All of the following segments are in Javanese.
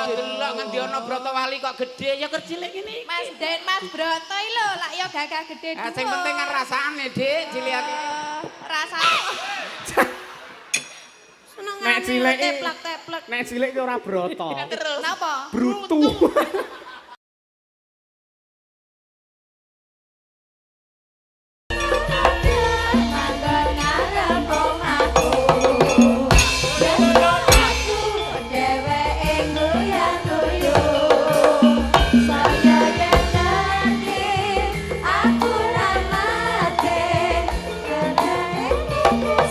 Delok ngendi ana Brotowali kok gedhe ya kercilik ngene iki. Mas Den, Mas Broto iki lho, lak ya gagah gedhe Ah, sing penting kan rasane, Dik, cilik. Rasane. Senengane Nek cilik teplek-teplek. Nek cilik ki ora broto. Terus. Napa? Brutu. Manggon ngarep omahku. Aku dheweke guyu-guyu. Saya yen ngerti aku ra mati. Kedhe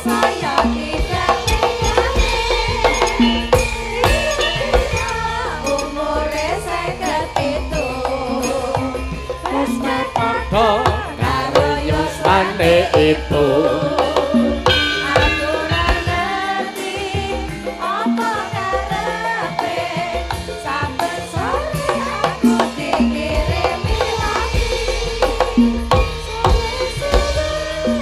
saya digawe-gawe. Umure 57. Wis Padha karo yuswane ibu. Aku ora ngerti apa karepe. Saben sore aku dikirimi lagi. Suwe-suwe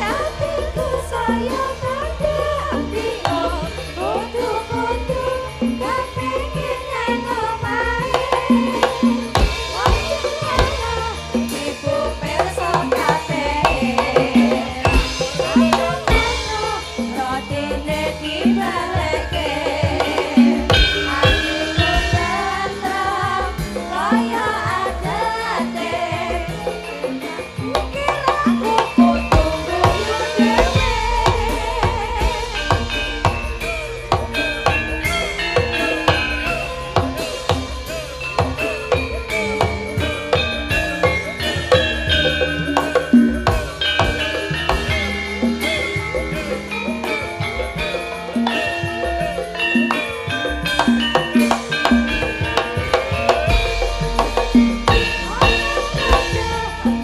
atiku saya kandhak bingung. Kudu-kudu kepengin nang omahe. Ibu pirsa kabeh. Rotine dibalekke. Atiku tentrem kaya adate. Pikir aku kudu guyu dhewe.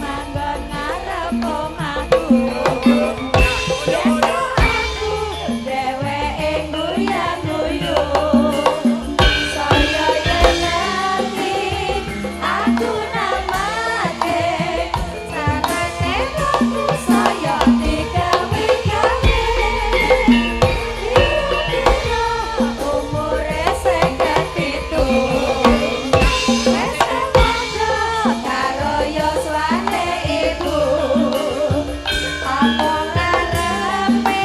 Manggon ngarep omahku. Yen aku dheweke guyu-guyu. Saya yen ngerti aku namake. Carane aku saya digawe-gawe. Kira-kira umure 57. Wis padha karo yuswane ibu. Apa karepe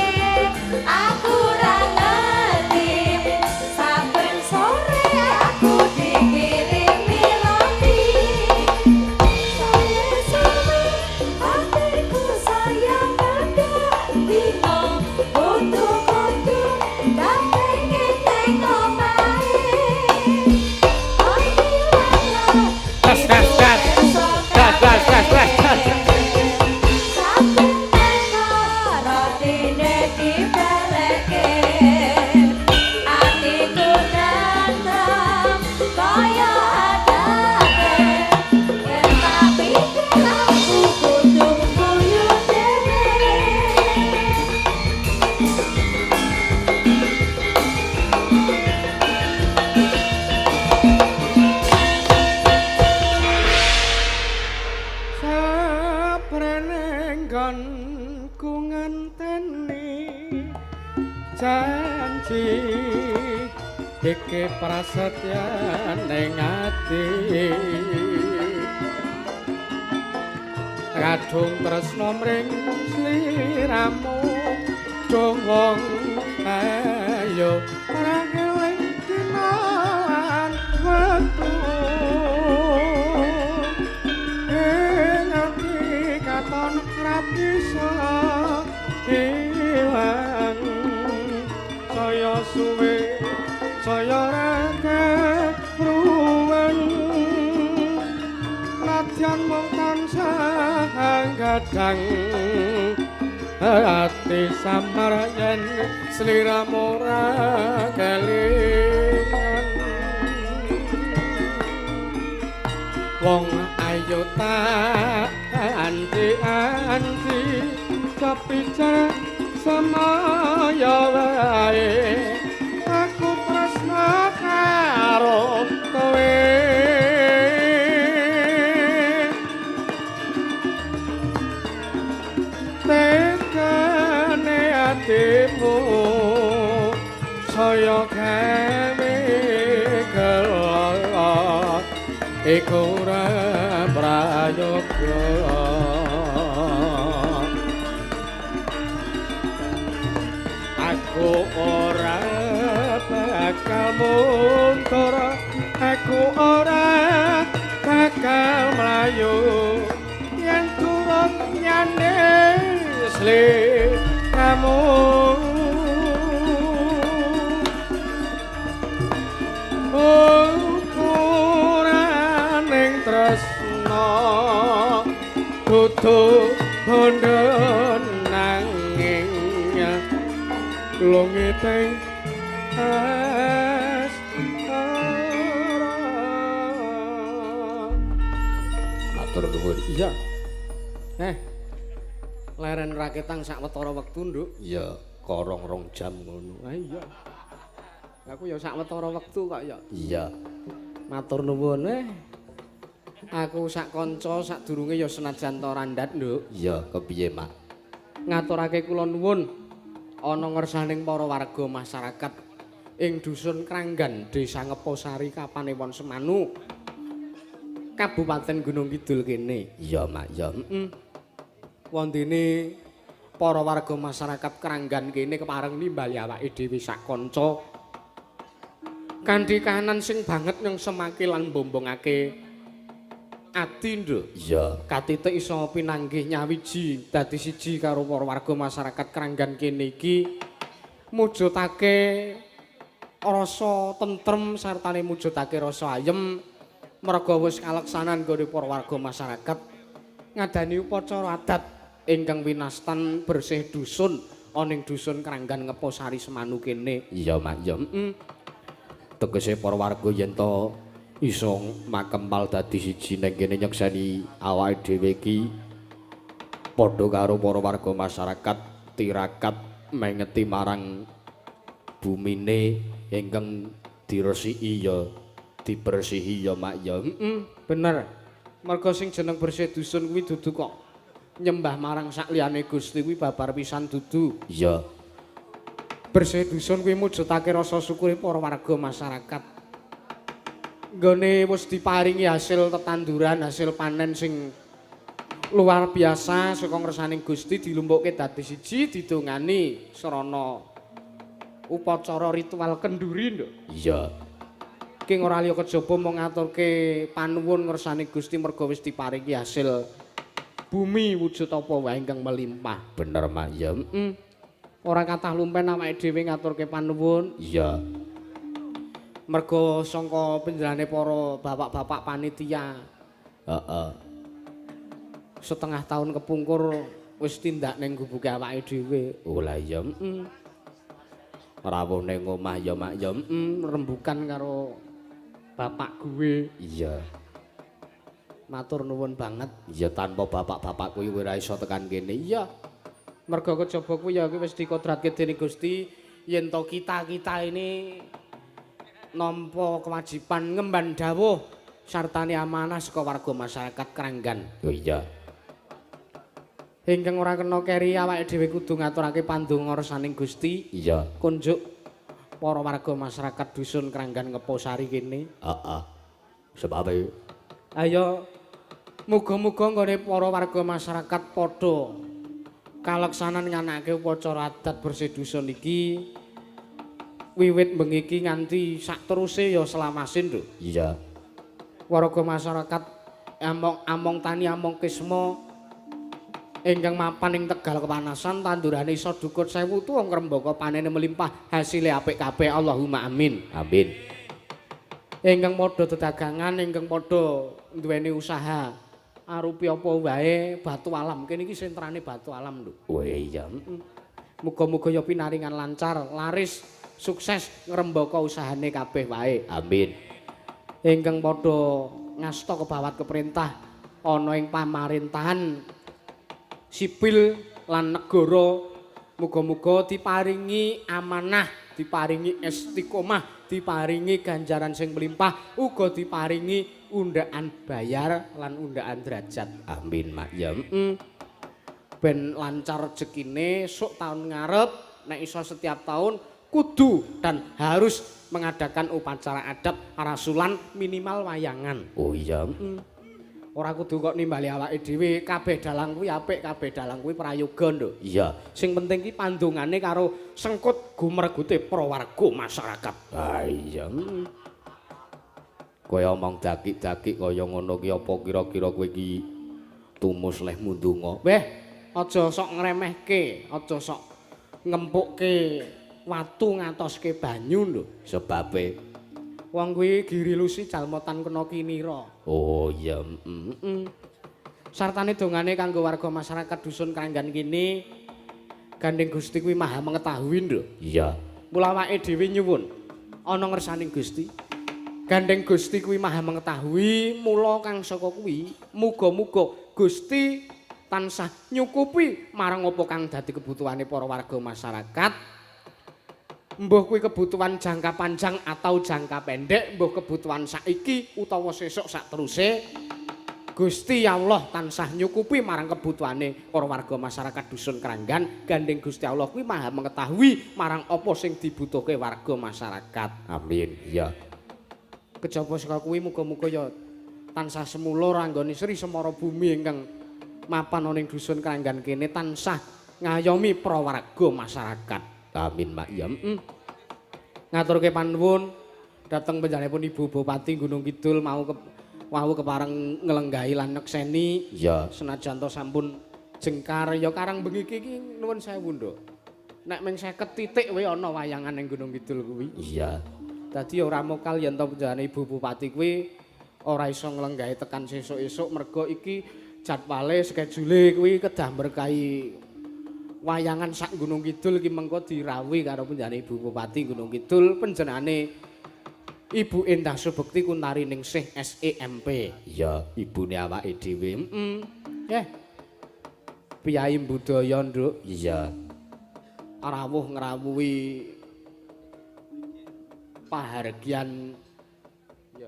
aku ora ngerti. Saben sore aku dikirimi roti. Suwe-suwe atiku saya kandhak bingung. Kudu-kudu kepengin nang omahe. Gas gas gas. Gas gas gas gas gas. Saben teko rotine dibalekke. Atiku tentrem kaya adate. Yen tak pikir aku kudu guyu dhewe. Saprene nggonku ngenteni janji iki prasetyane ati. Kadung tresno mring sliramu dung wong ayo ora eling dina lan wektu. Ing ati katon ra bisa ilang. Saya suwe saya ra keruwen. Nadyan mung tansah gadang ati samar yen sliramu ora kelingan. Wong ayu tak anti-anti kepijar semaya wae. Aku tresno karo kowe. Tekane atimu saya gawe gelo. Iku ora prayoga. Aku ora bakal mundur, aku ora bakal mlayu yen durung nyanding sliramu. Ukuraning tresna dudu bondo nanging lungiting asmara. Matur nuwun. Iya. Leren raketang sawetara wektu, Nduk. Iya, korong rong jam ngono. Ah iya. Aku ya sawetara wektu kok ya. Iya. Matur nuwun. Aku sak kanca sadurunge ya senajan to randhat, Nduk. Iya, kepiye, Mak? Ngaturake kula nuwun ana ngersaning para warga masyarakat ing dusun Kranggan, Desa Ngeposari, Kapanewon Semanu, Kabupaten Gunung Kidul kene. Iya, Mak, iya. Heeh. Wondene para warga masyarakat Kranggan kene kepareng nimbali awake dhewe sak kanca kanthi kahanan sing banget nyengsemake lan mbombongake ati, Nduk. Iya. Katitik iso pinanggih nyawiji dadi siji karo para warga masyarakat Kranggan kene iki mujudake rasa tentrem sartane mujudake rasa ayem merga wis kaleksanan nggone para warga masyarakat ngadani upacara adat ingkang winastan bersih dusun ana ing dusun Kranggan Ngeposari Semanu kene. Iya, Mak, iya. Heeh. Tegese para warga yen to iso makempal dadi siji ning kene nyekseni awake dhewe iki padha karo para warga masyarakat tirakat mengeti marang bumine ingkang diresiki ya dibersihi ya, Mak, ya. Heeh, bener. Merga sing jeneng bersih dusun kuwi dudu kok nyembah marang sak liyane Gusti kuwi babar pisan dudu. Iya. Bersih dusun kuwi mujudake rasa syukure para warga masyarakat. Nggone wis diparingi hasil tetanduran, hasil panen sing luar biasa saka ngersaning Gusti dilumpukke dadi siji didongani srana upacara ritual kenduri, Nduk. Iya. King ora liya kejaba mung ngaturke panuwun ngersane Gusti merga wis diparingi hasil bumi wujud apa wae ingkang melimpah. Bener, Mak, ya. Heeh. Ora kathah lumpen awake dhewe ngaturke panuwun. Iya. Merga sangka panjenengane para bapak-bapak panitia. Heeh. Setengah tahun kepungkur wis tindak ning gubuke awake dhewe. Oh lah iya. Heeh. Rawuh ning omah ya, Mak, ya. Heeh, rembukan karo bapak gue. Iya. Matur nuwun banget. Iya, tanpa bapak-bapak kuwi ora iso tekan kene. Iya. Merga kejaba kuwi ya kuwi wis dikodratke dening Gusti yen to kita-kita ini nampa kewajiban ngemban dawuh sartane amanah saka warga masyarakat Kranggan. Oh iya. Ingkang ora kena keri awake dhewe kudu ngaturake pandonga resaning Gusti. Iya. Kunjuk para warga masyarakat dusun Kranggan Ngeposari kene. Heeh. Sebabe ayo muga-muga nggone para warga masyarakat padha kaleksanan nganake upacara adat bersih dusun iki wiwit bengi iki nganti sakteruse ya selamasin, Nduk. Iya. Warga masyarakat among tani among kisma ingkang mapan ing Tegal kepanasan tandurane iso dukut 1000 tuwa ngrembaka panene melimpah hasile apik kabeh. Allahumma amin. Amin. Ingkang padha dedagangan, ingkang padha duweni usaha arupi apa wae batu alam. Kene iki sentrane batu alam, Nduk. Oh iya. Muga-muga ya pinaringan lancar, laris, sukses ngrembaka usahane kabeh wae. Amin. Ingkang padha ngasta kebawat keperintah ana ing pamarintahan sipil lan negara, muga-muga diparingi amanah, diparingi istiqomah, diparingi ganjaran sing melimpah, uga diparingi undhakan bayar lan undhakan derajat. Amin, Mak. Ya. Ben lancar rezekine sok taun ngarep, nek iso setiap tahun kudu dan harus mengadakan upacara adat rasulan minimal wayangan. Oh iya. Ora kudu kok nimbali awake dhewe, kabeh dalang kuwi apik, kabeh dalang kuwi prayoga, Nduk. Iya. Sing penting ki pandongane karo sengkut gumregute prawarga masyarakat. Ah iya. Kowe omong dakik-dakik kaya ngono ki apa kira-kira kowe iki tumus leh mundunga? Weh, aja sok ngremehke, aja sok ngempukke watu ngatoske banyu, Nduk. Sebabe wong kuwi Giri Lusi jalma tan kena kinira. Oh iya. Sartane dongane kanggo warga masyarakat dusun Kranggan kene, Gandeng Gusti kuwi maha mengetahui, Nduk. Iya. Mula awake dhewe nyuwun ana ngersaning Gusti. Gandeng Gusti kuwi maha mengetahui, mula kang saka kuwi muga-muga Gusti tansah nyukupi marang apa kang dadi kebutuhane para warga masyarakat. Mbuh kuwi kebutuhan jangka panjang atau jangka pendek, mbuh kebutuhan saiki utawa sesuk sakteruse, Gusti Allah tansah nyukupi marang kebutuhane para warga masyarakat dusun Kranggan. Gandeng Gusti Allah kuwi maha mengetahui marang apa sing dibutuhke warga masyarakat. Amin. Iya. Kejaba saka kuwi muga-muga ya tansah semulur anggone Sri Semara Bumi ingkang mapan ana ing dusun Kranggan kene tansah ngayomi prawarga masyarakat. Amin, Mak. Ya. Ngaturke panuwun dhateng panjenenganipun Ibu Bupati Gunung Kidul mau wau kepareng nglenggahi lan nekseni. Iya. Senajan to sampun jengkar ya karang bengi iki nuwun sewu, Nduk. Nek ming 50 titik wae ana wayangan ning Gunung Kidul kuwi. Iya. Dadi ora mokal yen to panjenengane Ibu Bupati kuwi ora iso nglenggahi tekan sesuk-esuk mergo iki jadwale skedule kuwi kedah berkahi wayangan sak Gunung Kidul iki mengko dirawuhi karo panjenengane Ibu Bupati Gunung Kidul panjenengane Ibu Endah Subekti Kuntari Ningsih SEMP. Iya, ibune awake dhewe. Eh. Piyai budaya, Nduk. Iya. Rawuh ngrawuhi pahargyan ya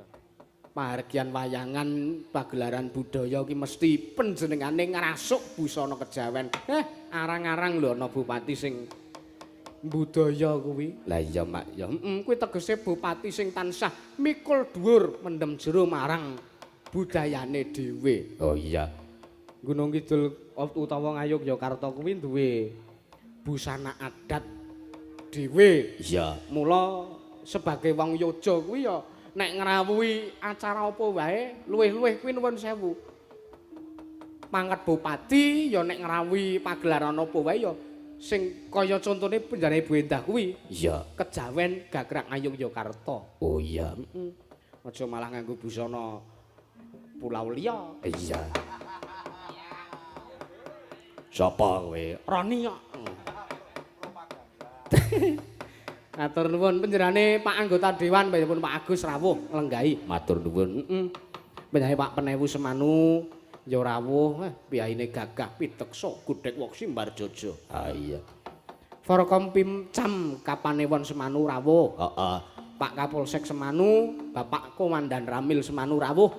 pahargyan wayangan pagelaran budaya ki mesti panjenengane ngrasuk busana kejawen. Arang-arang lho ana bupati sing budaya kuwi. Lah iya, Mak. Ya kuwi tegese bupati sing tansah mikul dhuwur mendem jero marang budayane dhewe. Oh iya. Gunung Kidul utawa Ngayogyakarta kuwi duwe busana adat dhewe. Iya. Mula sebagai wong Yoja kuwi ya nek ngrawuhi acara apa wae luwih-luwih kuwi nuwun sewu. Pangkat bupati ya nek ngrawuhi pagelaran apa wae ya sing kaya contone panjenengane Ibu Endah kuwi. Iya. Kejawen Gagrak Ngayogyakarta. Oh iya. Aja malah nganggo busana pulau liya. Iya. Sapa kowe? Roni kok. Matur nuwun panjenengane Pak anggota dewan panjenenganipun Pak Agus rawuh nglenggahi. Matur nuwun. Panjenengane Pak Penewu Semanu ya rawuh, piyaine gagah piteksa gudhek wok simbar jojo. Ah iya. Forkompimcam Kapanewon Semanu rawuh. Heeh. Pak Kapolsek Semanu, Bapak Komandan Ramil Semanu rawuh.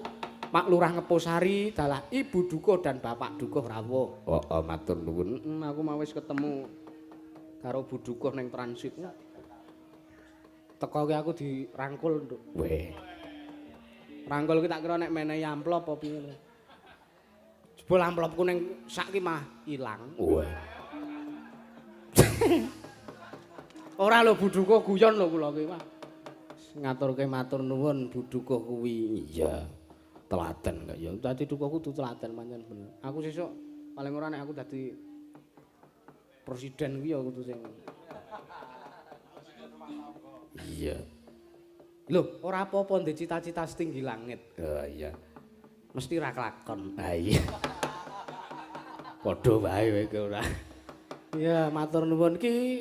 Pak Lurah Ngeposari dalah Ibu Dukuh dan Bapak Dukuh rawuh. Heeh, matur nuwun. Aku mau wis ketemu karo Bu Dukuh ning transit. Teko ki aku dirangkul, Nduk. Weh. Rangkul ki tak kira nek menehi amplop apa piye. Jebul amplopku ning sak ki mah ilang. Weh. Ora lho Bu Dukuh guyon lho kula ki, Pak. Ngaturke matur nuwun Bu Dukuh kuwi. Iya. Telaten kok ya. Dadi dukuh kudu telaten pancen bener. Aku sesuk paling ora nek aku dadi presiden kuwi ya kudu sing Iya. Lho, ora apa-apa ndek cita-cita setinggi langit. Oh iya. Mesti ra kelakon. Ah iya. Padha wae kowe iki ora. Iya, matur nuwun ki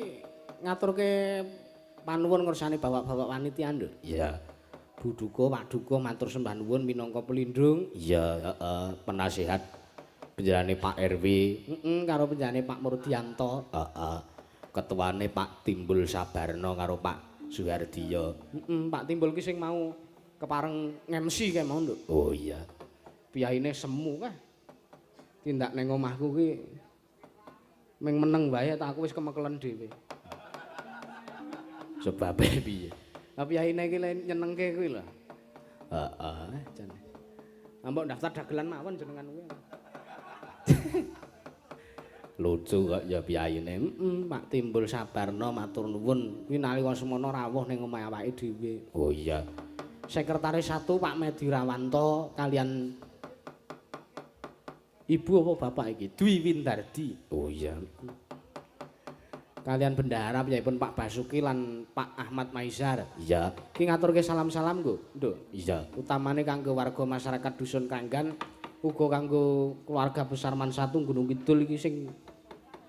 ngaturke panuwun ngersane bapak-bapak panitia, Nduk. Iya. Bu Dukuh, Pak Dukuh matur sembah nuwun minangka pelindung. Iya, heeh, penasihat penjenengane Pak RW, karo penjenengane Pak Murdianto. Heeh. Ketuane Pak Timbul Sabarno karo Pak Suhardiyo. Pak Timbul ki sing mau kepareng nge-MC kae mau, Nduk. Oh iya. Piyaine semu kah. Tindak ning omahku ki ming meneng wae ta aku wis kemekelen dhewe. Sebabe piye? Lah piyaine iki nyenengke kuwi lho. Heeh, jan. Mbok daftar dagelan mawon jenengan kuwi. Lucu kok ya piyayine. Heeh, Pak Timbul Sabarno matur nuwun. Kuwi nalika semono rawuh ning omahe awake dhewe. Oh iya. Sekretaris 1 Pak Medi Rawanto kalian Ibu apa bapak iki? Dwi Windardi. Oh iya. Kalian bendahara piyayipun Pak Basuki lan Pak Ahmad Maizar. Iya. Ki ngaturke salam-salam nggo, Nduk. Iya. Utamane kanggo warga masyarakat Dusun Kranggan, uga kanggo keluarga besar Man 1 Gunung Kidul iki sing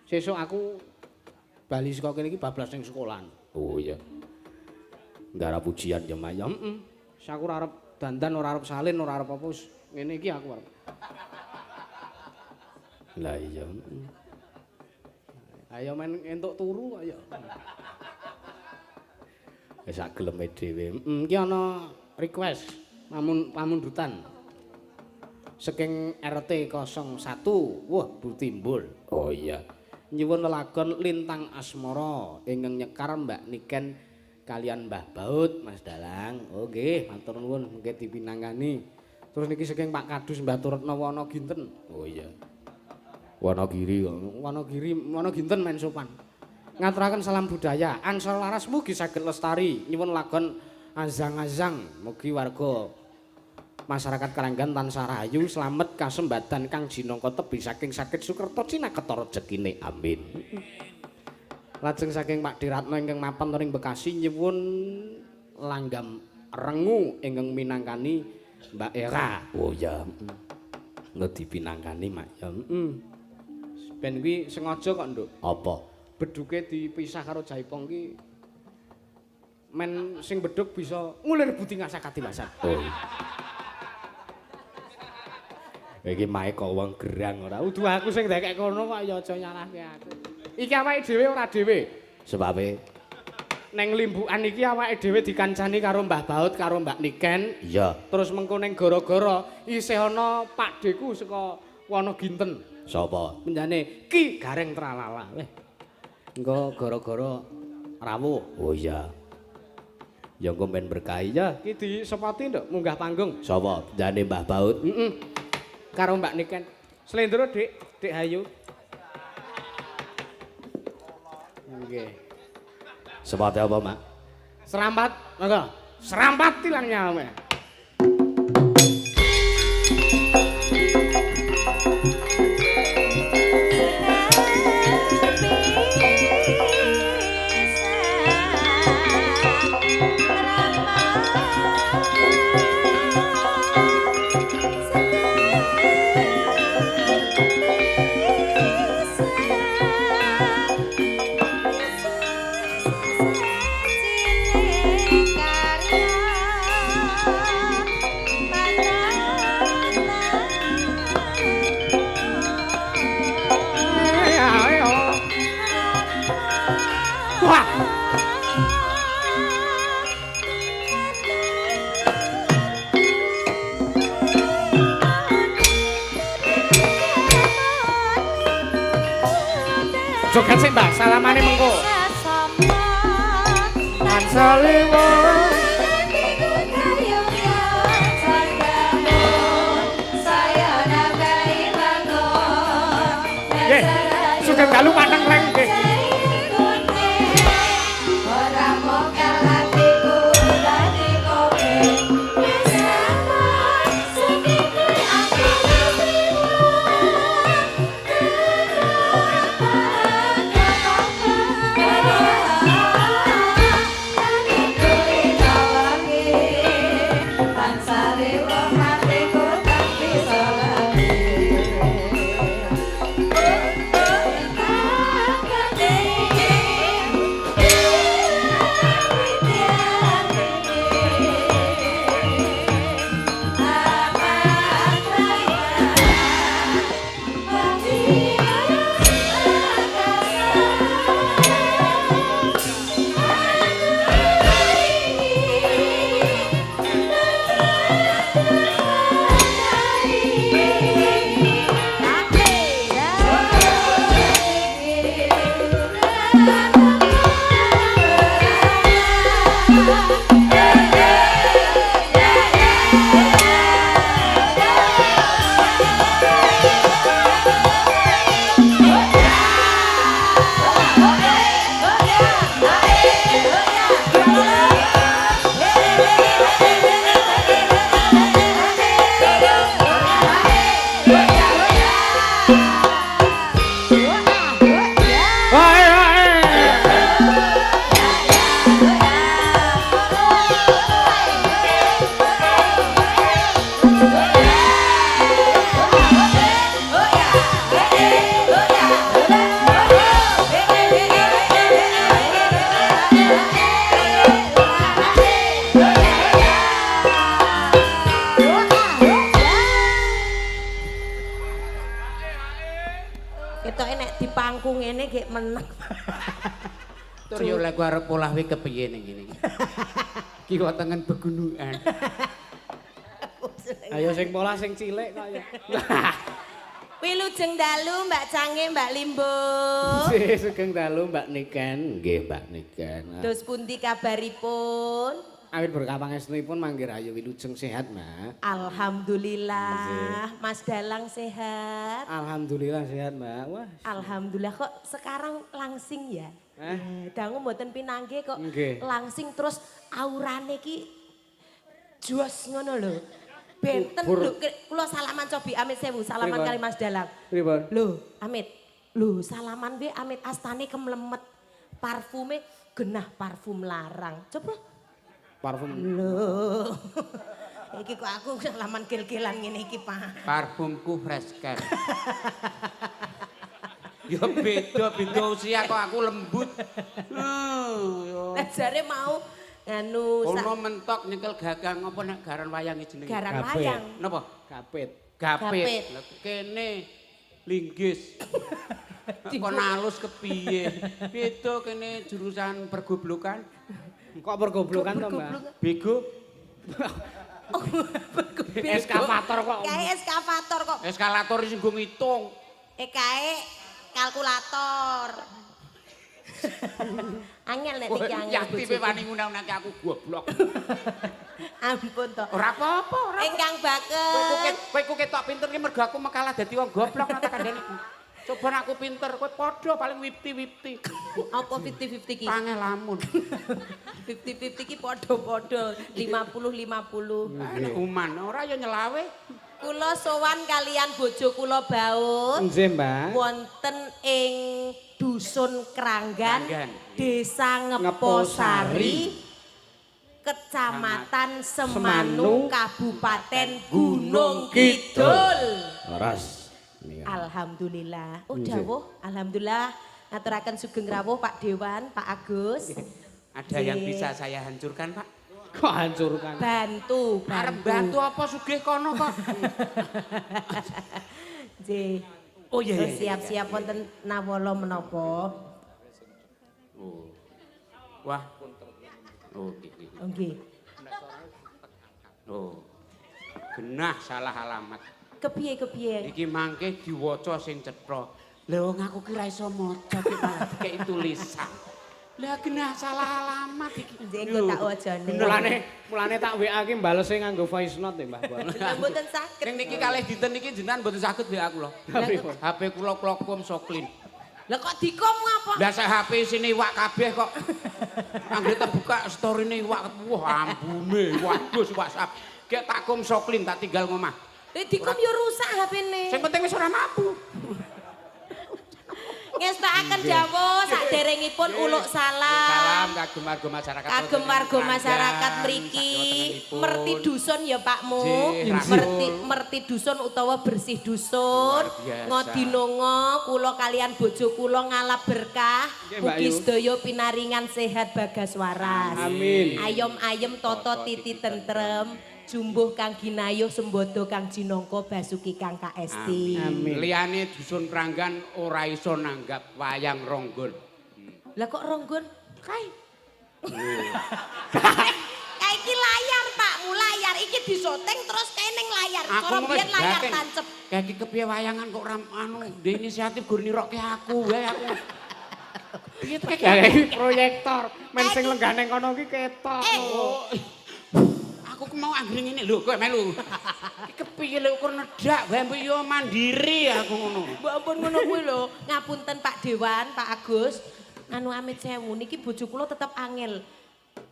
sesuk aku bali saka kene iki bablas ning sekolahan. Oh iya. Nggarap ujian ya, Mak. Ya heeh. Aku ora arep dandan, ora arep salin, ora arep apa wis ngene iki aku arep. Lah iya. Ayo men entuk turu kok ya. Wis sak geleme dhewe. Iki ana request pamundutan. Saking RT 01. Wah, Bu Timbul. Oh iya. Nyuwun lelagon Lintang Asmara ingkang nyekar Mbak Niken kalian Mbah Baut, Mas Dalang. Oh nggih, matur nuwun mengke dipinangkani. Terus niki saking Pak Kadus Mbah Turetno Wonoginten. Oh iya. Wonogiri kok. Wonogiri, Wonoginten men sopan. Ngaturaken salam budaya. Angsal laras mugi saged lestari. Nyuwun lagon azang-azang mugi warga masyarakat Kranggan tansah rahayu slamet kasembadan kang jinangka tebih saking sakit sukerta cinaketa rejekine. Amin. Lajeng saking Pak Diratno ingkang mapan ing Bekasi nyuwun langgam rengu ingkang minangkani Mbak Era. Oh iya. Nggih dipinangkani Mak. Ya heeh. Ben kuwi sengaja kok, Nduk. Apa? Beduke dipisah karo jaipong ki men sing beduk bisa ngulir budi ngasah katiwasan. Oh. Iki mae kok wong gerang ora. Udu aku sing ndekek kono kok ya aja nyalahke aku. Iki awake dhewe ora dhewe. Sebabe neng limbukan iki awake dhewe dikancani karo Mbah Baut karo Mbak Niken. Iya. Terus mengko ning gara-gara isih ana Pakdheku saka Wonoginten. Sapa? Menjane Ki Gareng Tralala. Weh. Engko gara-gara rawuh. Oh iya. Ya engko men berkahi ya. Ki disepati nduk munggah panggung. Sapa? Menjane Mbah Baut. Heeh. Karo Mbak Niken. Slendro, Dik. Dik Hayu. Nggih. Sepate apa, Mak? Serampat, monggo. Serampat ilang nyawa. Wah. Joget sik, Mbah, salamane mengko. Tansalewo. Nggih, sugeng dalu pateng reng nggih. Aku ngene gek meneng. Tur yo lek arep polah wi kepiye ning ngene. Kiwa tengen begunukan. Ayo sing polah sing cilik kok ya. Wilujeng dalu Mbak Cange, Mbak Limbo. Sih, sugeng dalu Mbak Niken. Nggih, Mbak Niken. Dos pundi kabaripun? Awit berkah pangestunipun mangke rahayu wilujeng sehat, Mbak. Alhamdulillah, Mas Dalang sehat. Alhamdulillah sehat, Mbak. Wah. Alhamdulillah kok sekarang langsing ya. Eh? Dangu mboten pinanggih kok Nggih. langsing terus aurane ki jos ngono lho. Benten Ubur. lho, kula salaman cobi amit sewu, salaman Pripun? kali Mas Dalang. Pripun? Lho, Amit. Lho, salaman we amit astane kemlemet. Parfume genah parfum larang. Coba. Parfum. Lho. Iki kok aku salaman gel-gelan ngene iki, Pak. Parfumku fresh care. Ya beda beda usia kok aku lembut. Yo. Lah jare mau nganu Kono mentok nyekel gagang apa nek garan wayang jenenge? garan Gapit. wayang. Napa? Kapit. Gapit. Gapit. Lah kene linggis. Kon alus kepiye? Beda kene jurusan pergoblokan. Kok pergoblokan to, Mbak? Bego. Eskavator kok. Kae eskavator kok. Eskalator sing nggo ngitung. Eh kae kalkulator. Angel nek iki angel. Yakti bojoku. wani ngundang-undang aku goblok. Ampun to. Ora apa-apa, ora. Ingkang Kowe baken. kowe ku ketok pinter ki mergo aku mekalah dadi wong goblok nek tak kandhani. Coba nek aku pinter, kowe padha paling wipti-wipti. Apa 50-50 ki? Pangeh lamun. 50-50 ki padha-padha 50-50. Nek uman ora ya nyelawe. Kula sowan kalian bojo kula baut Nggih, Mbak. wonten ing Dusun Kranggan, Kranggan. Desa Ngeposari. Ngeposari, Kecamatan Semanu, Semanu, Kabupaten Gunung Kidul. Leres. Alhamdulillah. Oh dawuh, alhamdulillah ngaturaken sugeng rawuh Pak Dewan, Pak Agus. Ada yang bisa saya hancurkan, Pak? Kok hancurkan? Bantu, Arep bantu apa sugih kono kok? Nggih. Oh iya, iya, iya. Siap-siap wonten nawala menapa? Oh. Wah. Oh, nggih, nggih. Oh, nggih. Oh. Genah salah alamat. Kepiye kepiye? Iki mangke diwaca sing cetha. Lah wong aku ki ra iso maca ki malah dikeki tulisan. Lah genah salah alamat iki. Nggih, engko tak wacane. Mulane mulane tak WA ki balese nganggo voice note ya, Mbah. Lah mboten saged. Ning niki kalih dinten niki jenengan mboten saged WA kula. Pripun? HP kula kula kum soklin. Lah kok dikom ngapa? Lah sak HP isine iwak kabeh kok. Anggere terbuka storine iwak, wah ambune, waduh WhatsApp. Gek tak kum soklin tak tinggal ngomah. Lah dikom yo rusak HP-ne. Sing penting wis ora mampu. Ngestokaken dawuh saderengipun uluk Salam salam. kagem warga masyarakat. Kagem warga masyarakat mriki merti dusun ya Pakmu. Nggih, Merti merti dusun utawa bersih dusun. Luar biasa. Ngodinonga kula kalian bojo kula ngalap berkah. Nggih, Mbak Mugi Yu. sedaya pinaringan sehat bagas waras. Amin. Ayom ayem toto titi tentrem. Jumbuh kang ginayuh sembodo kang jinangka basuki kang kaesti. Amin. Liyane dusun Kranggan ora iso nanggap wayang ronggon. Lah kok ronggon? Kae. Kae iki layar, Pak, mu layar iki disoteng terus kae ning layar. Cara biyen layar tancep. Kae iki kepiye wayangan kok ora anu ndek inisiatif gur nirokke aku wae aku. Piye to Ya iki proyektor, men sing lenggah ning kono ki ketok. Oh. Aku ku mau anggere ngene lho kowe melu. Iki kepiye lho ukur nedhak wae mbok yo mandiri aku ngono. Mbok ampun ngono kuwi lho. Ngapunten Pak Dewan, Pak Agus. Anu amit sewu niki bojo kula tetep angel.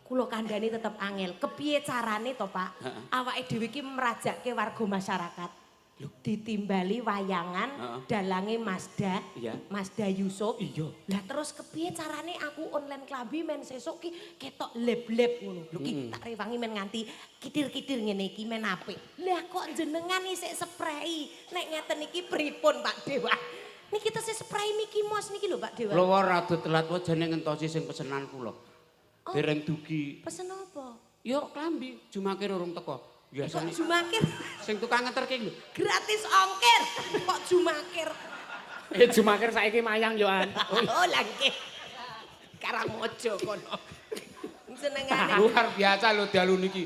Kula kandhani tetep angel. Kepiye carane to, Pak? Awake dhewe iki mrajake warga masyarakat. Ditimbali wayangan dalange Mazda, Iya. Mazda Yusuf. Iya. Lah terus kepiye carane aku online klambi men sesuk ki ketok leb-leb ngono. Lho ki tak rewangi men nganti kitir-kitir ngene iki men apik. Lah kok jenengan isik sprei. Nek ngeten iki pripun Pak Dewa? Niki tesih sprei Mickey Mouse niki lho Pak Dewa. Lho rada telat wae jane ngentosi sing pesenan kula. Oh. Dereng dugi. Pesen apa? Yo klambi jumakir urung teko. Kok Biasane jumakir sing tukang ngeterke lho. gratis ongkir. Kok jumakir? Eh, Jumakir saiki mayang yo an. Oh, lah nggih. Karangmojo kono. Senengane Luar biasa lho dalu niki.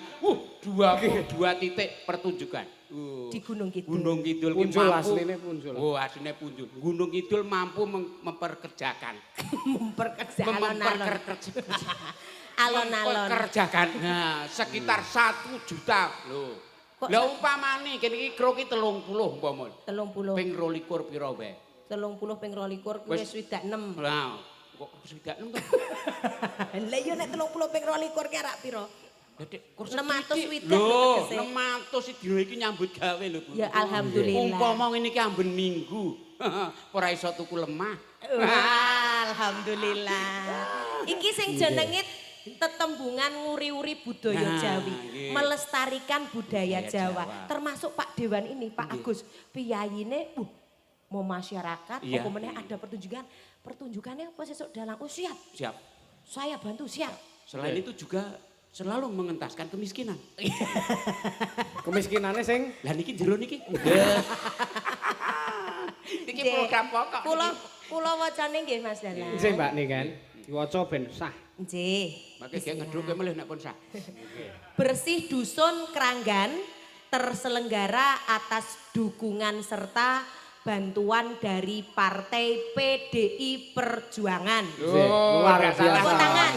22 titik pertunjukan. Di Gunung Kidul. Gunung Kidul ki Punjul mampu. asline punjul. Oh, asline punjul. Gunung Kidul mampu memperkerjakan. Memperkerja alon-alon. Memperkerjakan. Alon-alon. Memperkerjakan. Nah, sekitar 1 juta lho. Kok Lah umpamane kene iki kro ki 30 umpama. 30. Ping 22 pira wae? 30 ping 22 kuwi Wis. 66. Lah, kok 66 to? Lah iya nek 30 ping 22 ki arak pira? Lah Dik, kursi 600 sithik. swidak Lho, tegese. 600 dina iki nyambut gawe lho, Bu. Ya alhamdulillah. Umpama ngene iki amben minggu, ora iso tuku lemah. Wah, alhamdulillah. Iki sing jenenge tetembungan nguri-uri budaya Nah, Jawi, nggih. melestarikan budaya Budaya Jawa. Jawa. Termasuk Pak Dewan ini, Pak Agus, piyayine mau masyarakat, apa meneh ada pertunjukan. Pertunjukannya apa sesuk dalang? Oh siap, Siap. saya bantu siap. Selain itu juga selalu mengentaskan kemiskinan. Kemiskinane sing Lah niki jero niki. Niki Nggih. program pokok. Kula kula wacane nggih Mas Dalang. Nggih Mbak nih kan. Diwaca ben sah. Nggih. Mangke gek ngedruke melih nek pun sah. Bersih Dusun Kranggan terselenggara atas dukungan serta bantuan dari Partai PDI Perjuangan. Nggih, luar ora salah. biasa. Tepuk tangan.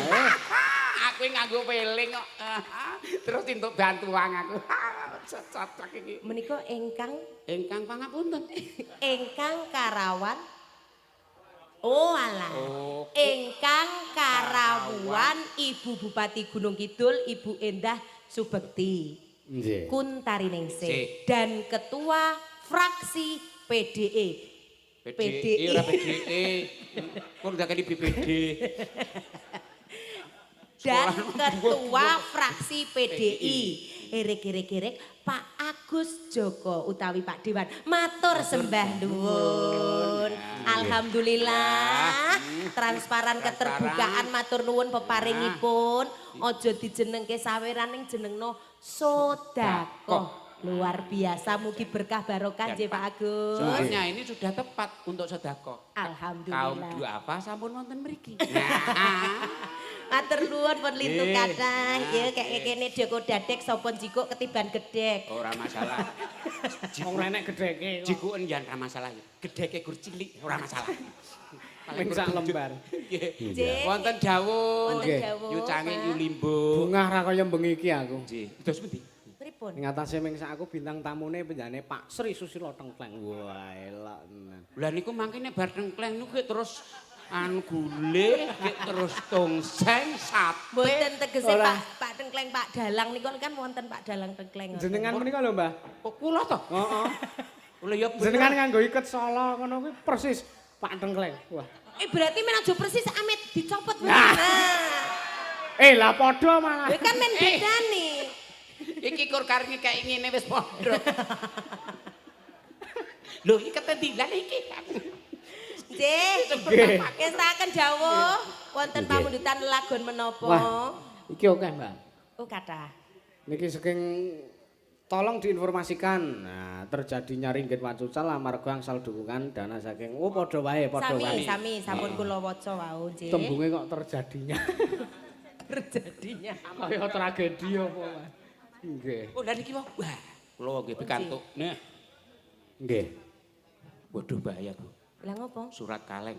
Aku nganggo peling kok. Terus entuk bantuan aku. Cocok iki. Menika ingkang Ingkang pangapunten. ingkang Karawan. Oh alah. Oh. Ingkang Karawuan Ibu Bupati Gunung Kidul Ibu Endah Subekti. Nggih. Kuntariningsih Sih. dan Ketua Fraksi PDE. PDI ora PDE. Kok ndakani BPD. Dan Ketua Fraksi PDI. Erek-erek-erek Pak Agus Joko utawi Pak Dewan matur sembah nuwun. Alhamdulillah transparan keterbukaan matur nuwun peparingipun. Aja dijenengke saweran ning jenengno sedekah. Luar biasa mugi berkah barokah nggih Pak Agus. Soalnya ini sudah tepat untuk sedekah. Kaum Alhamdulillah. duafa sampun wonten mriki. Nah. Matur nuwun pun lintu kathah. Ya Nggih. kek kene deko dadek sapa njikuk ketiban gedhek. Ora masalah. Wong renek gedheke kok. Jikuken yen ora masalah. Gedheke gur cilik ora masalah. Ming sak lembar. Nggih. Nggih. Wonten dawuh. Wonten dawuh, Yucange Pak. Yulimbo. Bungah ra kaya bengi iki aku. Nggih. Terus pundi? Pripun? Ing atase ming sak aku bintang tamune penjane Pak Sri Susilo Tengkleng. Wah, elok tenan. Lah niku mangkene bar tengkleng niku gek terus anu gule, gek terus tongseng, sate. Mboten tegese Ora. Pak Pak Tengkleng Pak Dalang niku kan wonten Pak Dalang Tengkleng. Jenengan menika lho, Mbah. Kok kula to? Heeh. Kula ya bener. Jenengan nganggo iket solo ngono kuwi persis Pak Tengkleng. Wah. Eh berarti men aja persis amit dicopot. Nah. Nah. Eh, lah padha malah. Kowe kan men bedane. Iki kur karenge kayak ngene wis padha. Lho iki ketendilan iki. Nggih. Nggih. Ngestaken dawuh wonten pamundutan lagon menapa? Wah, iki oke, Mbak. Oh kathah. Niki saking tolong diinformasikan. Nah, terjadinya ringgit wacucal amarga angsal dukungan dana saking oh padha wae, padha Sami wae. sami sampun kula waca wau nggih. Tembunge kok terjadinya. Terjadinya. Kaya tragedi apa, Mas? Nggih. Oh lha niki wah. Wah, kula nggih pikantuk. Nah, Nggih. waduh bahaya, Bu. Lah ngopo? Surat kaleng.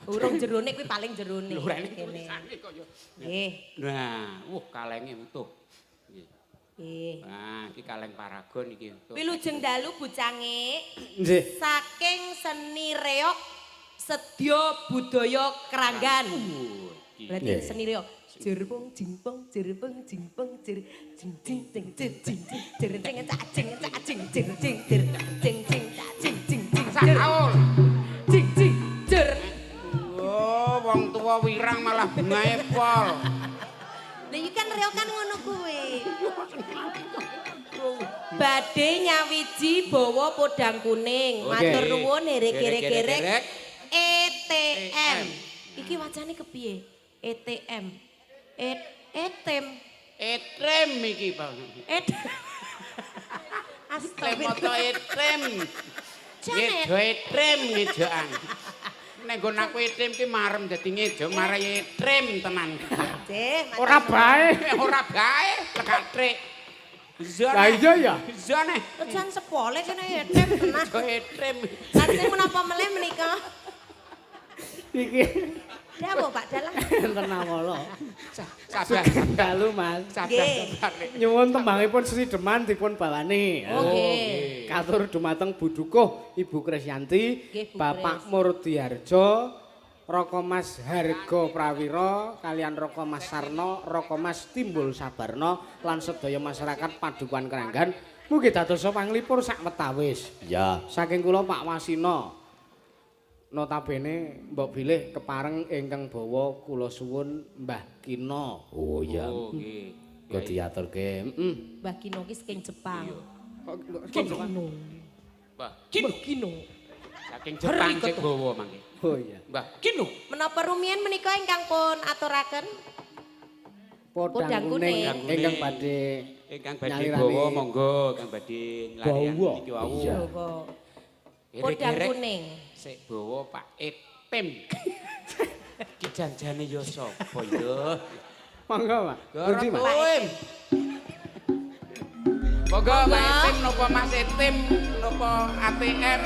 Urung jerone kuwi paling jerone. Lho ora ini Kene. tulisane kok ya. Nggih. Nah, wah kalenge utuh. Nggih. Nggih. Nah, iki kaleng paragon iki utuh. Wilujeng dalu bucange Nggih. saking seni reok sedya budaya Kranggan. Iki. Berarti Nggih. seni reok. Jerpong jingpong jerpong jingpong jer jing jing jing jing jing jing jer jing cak jing cak jing jing jing jer jing jing cak jing jing jing jer Saul. jing jing jer. Oh, wong tua wirang malah bungae pol. Lah iki kan reok kan ngono kuwi. Badhe nyawiji bawa podang kuning. Oke. Matur nuwun herek-herek-herek. Herek-herek. ETM. Iki wacane kepiye? ETM. Et etem. Etrem iki, Pak. Et. Astagfirullah. Lemoto etrem. Janet. Ngejo etrem ngejoan. Nek nggon aku etrem ki marem dadi ngejo marai etrem tenan. Nggih, Ora bae. Ora bae lekatrik. Lah iya ya. Zone. Jan sepole kene etem tenan. Ngejo etrem. Lajeng menapa melih menika? Iki Dawuh Pak Dalang. enten awala. Sabar. Dalu Mas. Sabar. Nggih. Sabar. Nyuwun tembangipun Sesideman dipun bawani. Oh, nggih. Katur dumateng Bu Dukuh, Ibu Krisyanti, Nggih, Bu Bapak Kris. Murdiharjo, Raka Mas Harga Prawira, kalian Raka Mas Sarno, Raka Mas Timbul Sabarno lan sedaya masyarakat Padukuhan Kranggan mugi dadosa panglipur sak wetawis. Ya. Saking kula Pak Wasino. Notabene mbok bilih kepareng ingkang bawa kula suwun Mbah Kino. Oh iya. Oh nggih. Kok diaturke. Heeh. Mbah Kino ki saking Jepang. Kok Kino. Mbah Kino. Kino. Saking Jepang sing gawa mangke. Oh iya. Mbah Kino. Menapa rumiyin menika ingkang pun aturaken? Podang Podang kuning kuning. ingkang badhe Ingkang badhe Nyalirane. bawa monggo, ingkang badhe nglarian Bawa. niki wau. Iya. Bawa. Podang Gerek-gerek kuning. Sik bawa Pak Etim. Ki janjane ya sapa ya? Monggo, Pak. Pundi, Pak? Pak. Monggo Pak Etim napa Mas Etim napa ATM.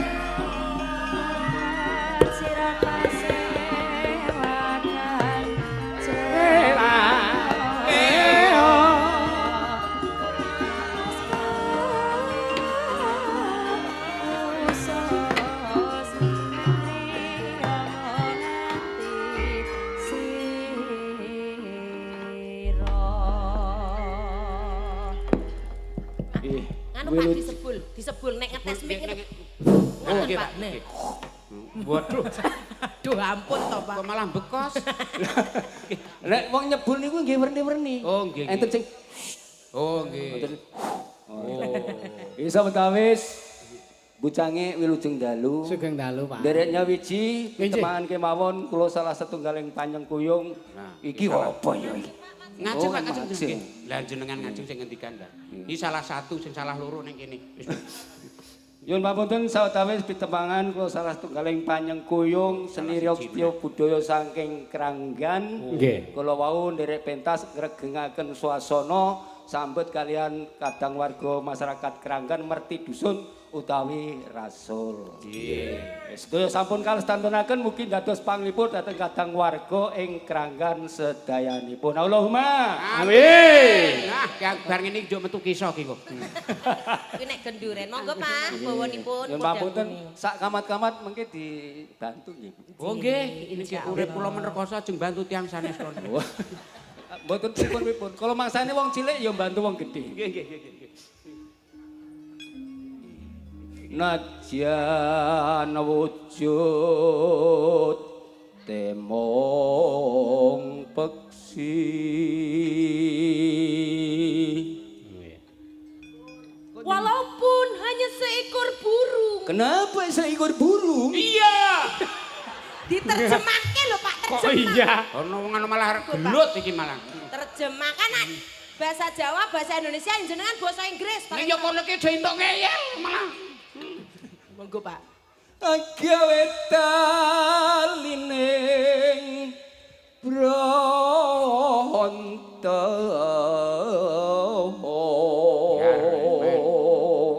Nganu Pak disebul, disebul nek ngetes mic ngene. Oh nggih Pak. Pak. Nggih. Waduh, Duh ampun to Pak. kok malah bekos. Lek wong nyebul niku nggih werni-werni. Oh, nggih, nggih. Enten sing Oh nggih. Oh. Isa betawis bucange wilujeng dalu. Sugeng dalu, Pak. Nderek nyawiji Nggih. temangan kemawon kula salah setunggaling panyengkuyung. Nah, Iki apa ya iki? Ngajeng Oh, Pak, ngajeng. ngajeng. Nggih. Lah jenengan ngajeng sing ngendikan lah. Ini salah satu sing salah loro ning kene. Wis. Nyuwun pamunten sawetawis pitepangan kula salah setunggaling panyengkuyung seni reog setya budaya saking Kranggan. Nggih. Kula wau nderek pentas ngregengaken swasana sambet kalian kadang warga masyarakat Kranggan merti dusun utawi rasul. Nggih. Sedaya sampun kalestantunaken mugi dados panglipur dhateng kadang warga ing Kranggan sedayanipun. Allahumma. Amin. Nah, yang bar ngene iki njuk metu kisah ki kok. Kuwi nek genduren. Monggo Pak, bawanipun Nyuwun podang pamunten kuning. sak kamat-kamat mengke dibantu nggih. Oh nggih, niki urip kula merekoso ajeng bantu tiyang sanes kon. Wah. Mboten pripun-pripun. Kalau mangsane wong cilik ya mbantu wong gedhe. Nggih nggih nggih. Nadyan wujud temong peksi. Walaupun hanya seekor burung. Kenapa seekor burung? Iya. Diterjemahke lho Pak, Kok terjemah. iya? Ono wong anu malah arep gelut iki malah. Terjemahkan nak bahasa Jawa, bahasa Indonesia, jenengan bahasa Inggris. Pak. Nek yo kono ki aja entuk ngeyel malah. Monggo Pak. Gawe talining bronto.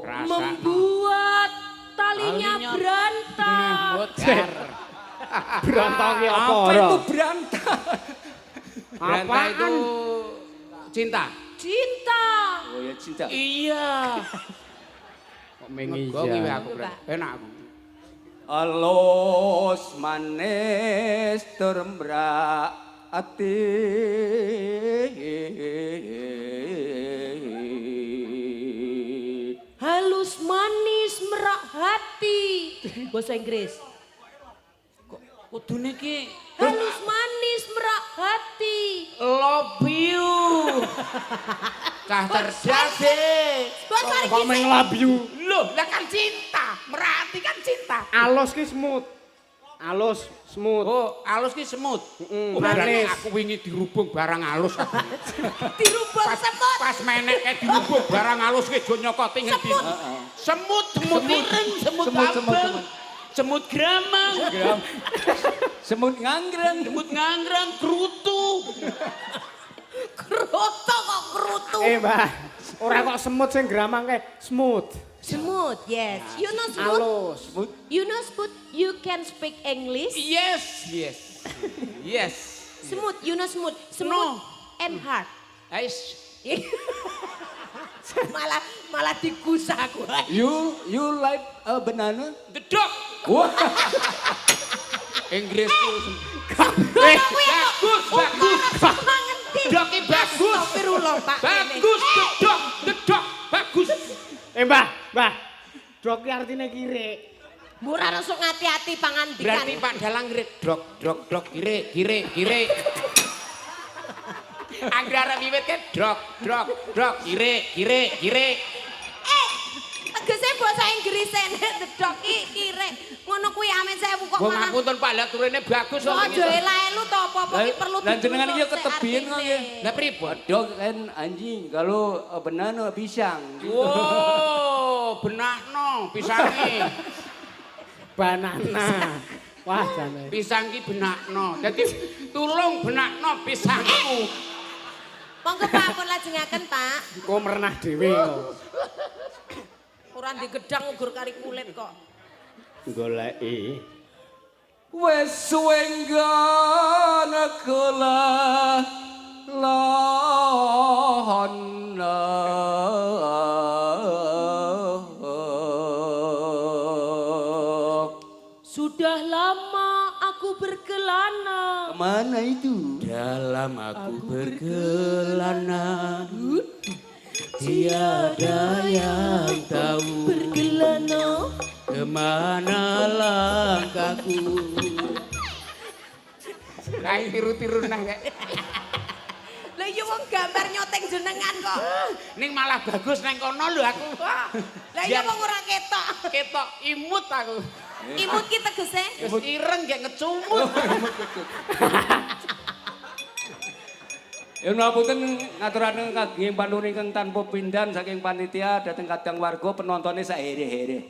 Rasa. Membuat talinya Talinya berantak. Modar. Berantak ki apa Apa ora? itu berantak? Beranta itu cinta. Cinta. Oh ya cinta. Iya. Kok mengi Mergo ngiwe iya. aku, Bre. Enak aku. Alus manis tur ati. Halus manis merak hati. Bahasa Inggris. Kudune ki Halus manis merak hati. love you. Cah cerdas e. Bahasa Kok meng love you? Loh, lah kan cinta. Merhati kan cinta. Alus ki smooth. Alus smooth. Oh, alus ki semut. Mm, Oh, berarti manis. aku wingi dirubung barang alus. Dirubung semut. Pas menek kae dirubung barang alus ki jo nyokoti ngendi. Semut, semut ireng, semut Semut, semut, abang. semut. Semut gramang, Gram. Semut nganggreng. semut nganggrang, krutu. Krutu kok krutu. Eh, Mbah. Ora kok semut sing gramang kae, smooth. Smooth, yes. You know smooth? Halus. You know smooth? You can speak English? Yes, yes. Yes. Smooth, you know smooth. Smooth No. and hard. Ais, Malah malah digusah aku. You you like a banana? The dog. Wah. Inggrisku. Eh, Bagus, bagus. Doki bagus. Astagfirullah, Pak. Bagus, the dog, the dog, bagus. Eh, Mbah, Mbah. Dok ki artine kirik. Murah langsung ngati-hati pangandikan. Berarti Pak Dalang ngirik dok, dok, dok, kire, kire, kire. Angger arep wiwit ke dok, dok, dok, kire, kire, kire. Eh, tegese basa Inggris nek the dog ki kire. Ngono kuwi amin sewu kok Wong malah. ngapunten Pak, lah turene bagus Kok aja ela-elu to apa-apa ki perlu Lah jenengan iki ya diduluk sik ketebian kok nggih. artine. Lah pripun? Dog kan anjing, kalau a banana pisang. Wow, benakno pisange. Banana. Wah, jane. Pisang ki benakno. Dadi tulung benakno pisangku. Monggo Pak pun lajengaken Pak. Kok merenah dhewe kok. Ora ndek gedang ugur kari kulit kok. Goleki. Wes suwe nggone kula lahana. Sudah lama aku berkelana. Kemana itu? Dalam aku berkelana, tiada yang tahu Berkelana. kemana langkahku. Kae tiru-tiru nah kae. Lah iya wong gambar nyoteng jenengan kok. Ning malah bagus neng kono lho aku. Lah iya wong ora ketok. Ketok imut aku. Imut ki tegese. Wis ireng gek ngecumut. Ya ngapunten ngaturaken kagem panuwun ingkang tanpa pindan saking panitia dhateng kadang warga penontone sak here-here.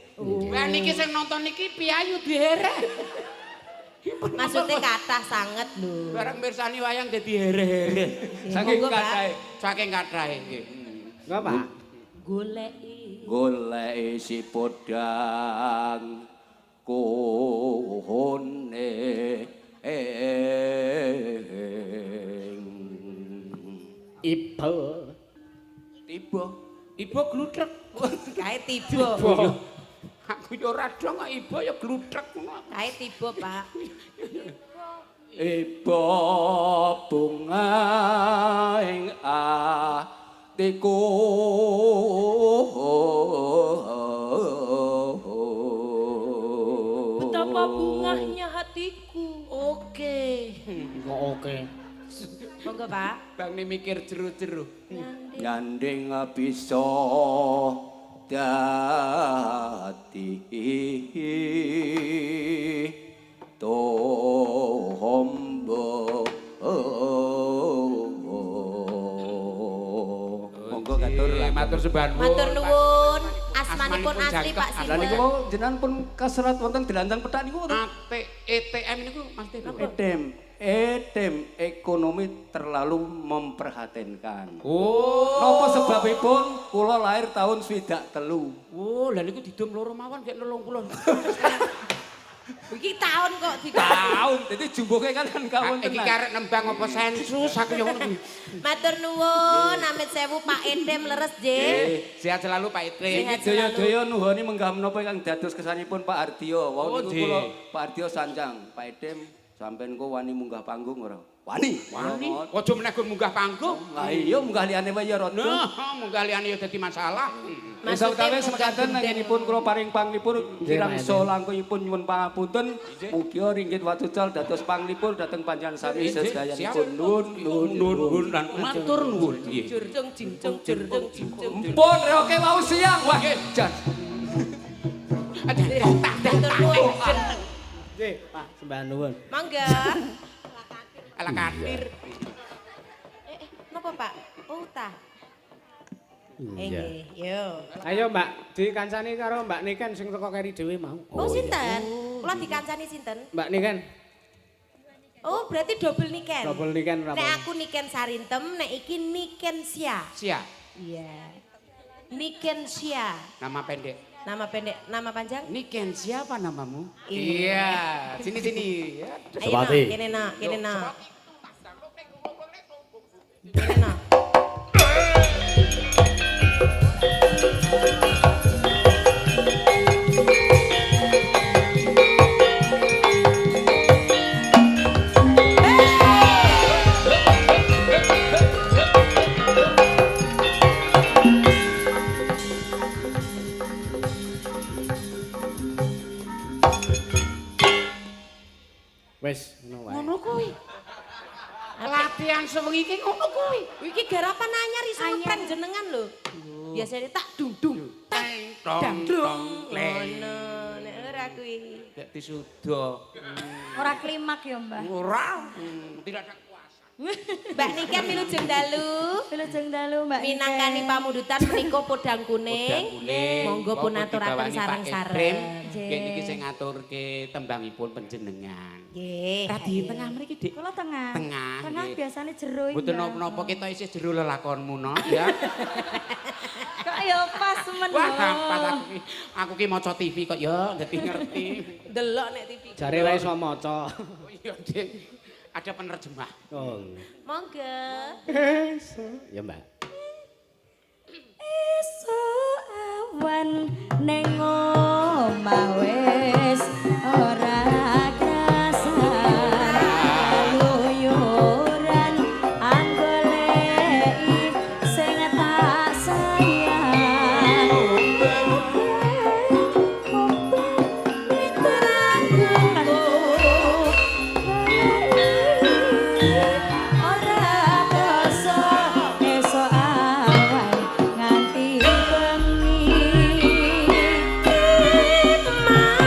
Lah niki sing nonton niki piyayu dihere. Maksudnya kathah sanget lho. Barang mirsani wayang dadi here-here. Saking Monggo, Pak. kathah. Saking kathah nggih. Enggak, Pak. Goleki. Goleki si podang kuning. Ibel. Tiba. Ibu glutrek. Kae tiba. Aku yo ora dong kok ibu ya glutrek ngono. Kae tiba, Pak. Iba bunga ing atiku. Betapa bungahnya hatiku. Oke. Kok oke. Monggo, Pak. Bang ni mikir jeru-jeru. Nyanding bisa dadi tombo. Monggo katur. Matur sembah nuwun. Matur nuwun. Asmanipun asli jangkep. Pak Lah niku sinten? wau jenengan pun kaserat wonten delancang pethak niku wonten. AT ETM niku Mas Teh. Etem, etem ekonomi terlalu memperhatinkan. Oh. Napa sebabipun kula lahir tahun 63. Oh, lah niku didum loro mawon gek 80. Iki tahun kok di Tahun, jadi jumboke kan kan kawon Iki tenan. karek nembang apa sensus aku yo ngono kuwi. Matur nuwun, amit sewu Pak Edem leres nggih. Sehat selalu Pak Itri. Sehat. Iki jaya-jaya nuhoni menggah menapa ingkang dados kesanipun Pak Ardio. Wau Oh, niku nggih. kula Pak Ardio sanjang, Pak Edem sampean kok wani munggah panggung ora? Wani. Wani. Aja meneh gur munggah panggung. Lah iya munggah liyane wae ya rada. Nah, munggah liyane ya dadi masalah. Wis sawetawis sekaten anggenipun kula paring panglipur kirang Pak saha langkungipun nyuwun pangapunten. Mugia ringgit watucal dados panglipur dhateng panjenengan sami sedayanipun. Nun nun Nuwun lan matur nuwun nggih. Jurjung jingcung jurjung jingcung. Mpun reoke wau siang. Wah, jan. Matur nuwun. Nggih, Pak, sembah nuwun. Mangga. Ala katir. Eh, napa Pak? Oh, tah. Nggih, yo. Ayo Mbak, dikancani karo Mbak Niken sing teko keri dhewe mau. Oh, sinten? Kula dikancani sinten? Mbak Niken, Oh, berarti double Niken. double Niken ora Nek apa. aku Niken Sarintem, nek iki Niken Sia. Siap. Iya. Niken Sia. Nama pendek. Nama pendek, nama panjang? Niken siapa namamu? Iya. Sini sini. Ya. Ayo nak, Sepati. kene nak, kene nak. Kene nak. Wis, ngono wae. Ngono kuwi. Latihan sewengi iki ngono kuwi. Iki garapan anyar iso ngeprank jenengan lho. Biasanya tak dung dung, tak Tong dang dung. tong leng. Ngono, nek ora kuwi. Gak disudo. Ora klimak ya, Mbah. Ora, tidak ada kuasa. Mbak Niken wilujeng dalu. Wilujeng dalu, Mbak. Minangkani Niken. pamundutan menika podang kuning. Podang kuning. Monggo pun aturaken sareng-sareng. Nggih niki sing ngaturke tembangipun panjenengan. Nggih. Tadi tengah mriki, Dik. Kula tengah. Tengah, Tengah nggih. biasane jero iki. Mboten Mbah. napa-napa kita isih jero lelakonmu no, ya. Kok ya pas men. Wah, pas aku ki maca TV kok ya dadi ngerti. Delok nek TV. Jare wae iso maca. Oh iya, Dik. Ada penerjemah. Oh. Monggo. Ya, Mbak. Esuk awan neng omah wis ora krasan keluyuran anggoleki sing tak sayang. Ora krasa esuk awan nganti bengi. Mau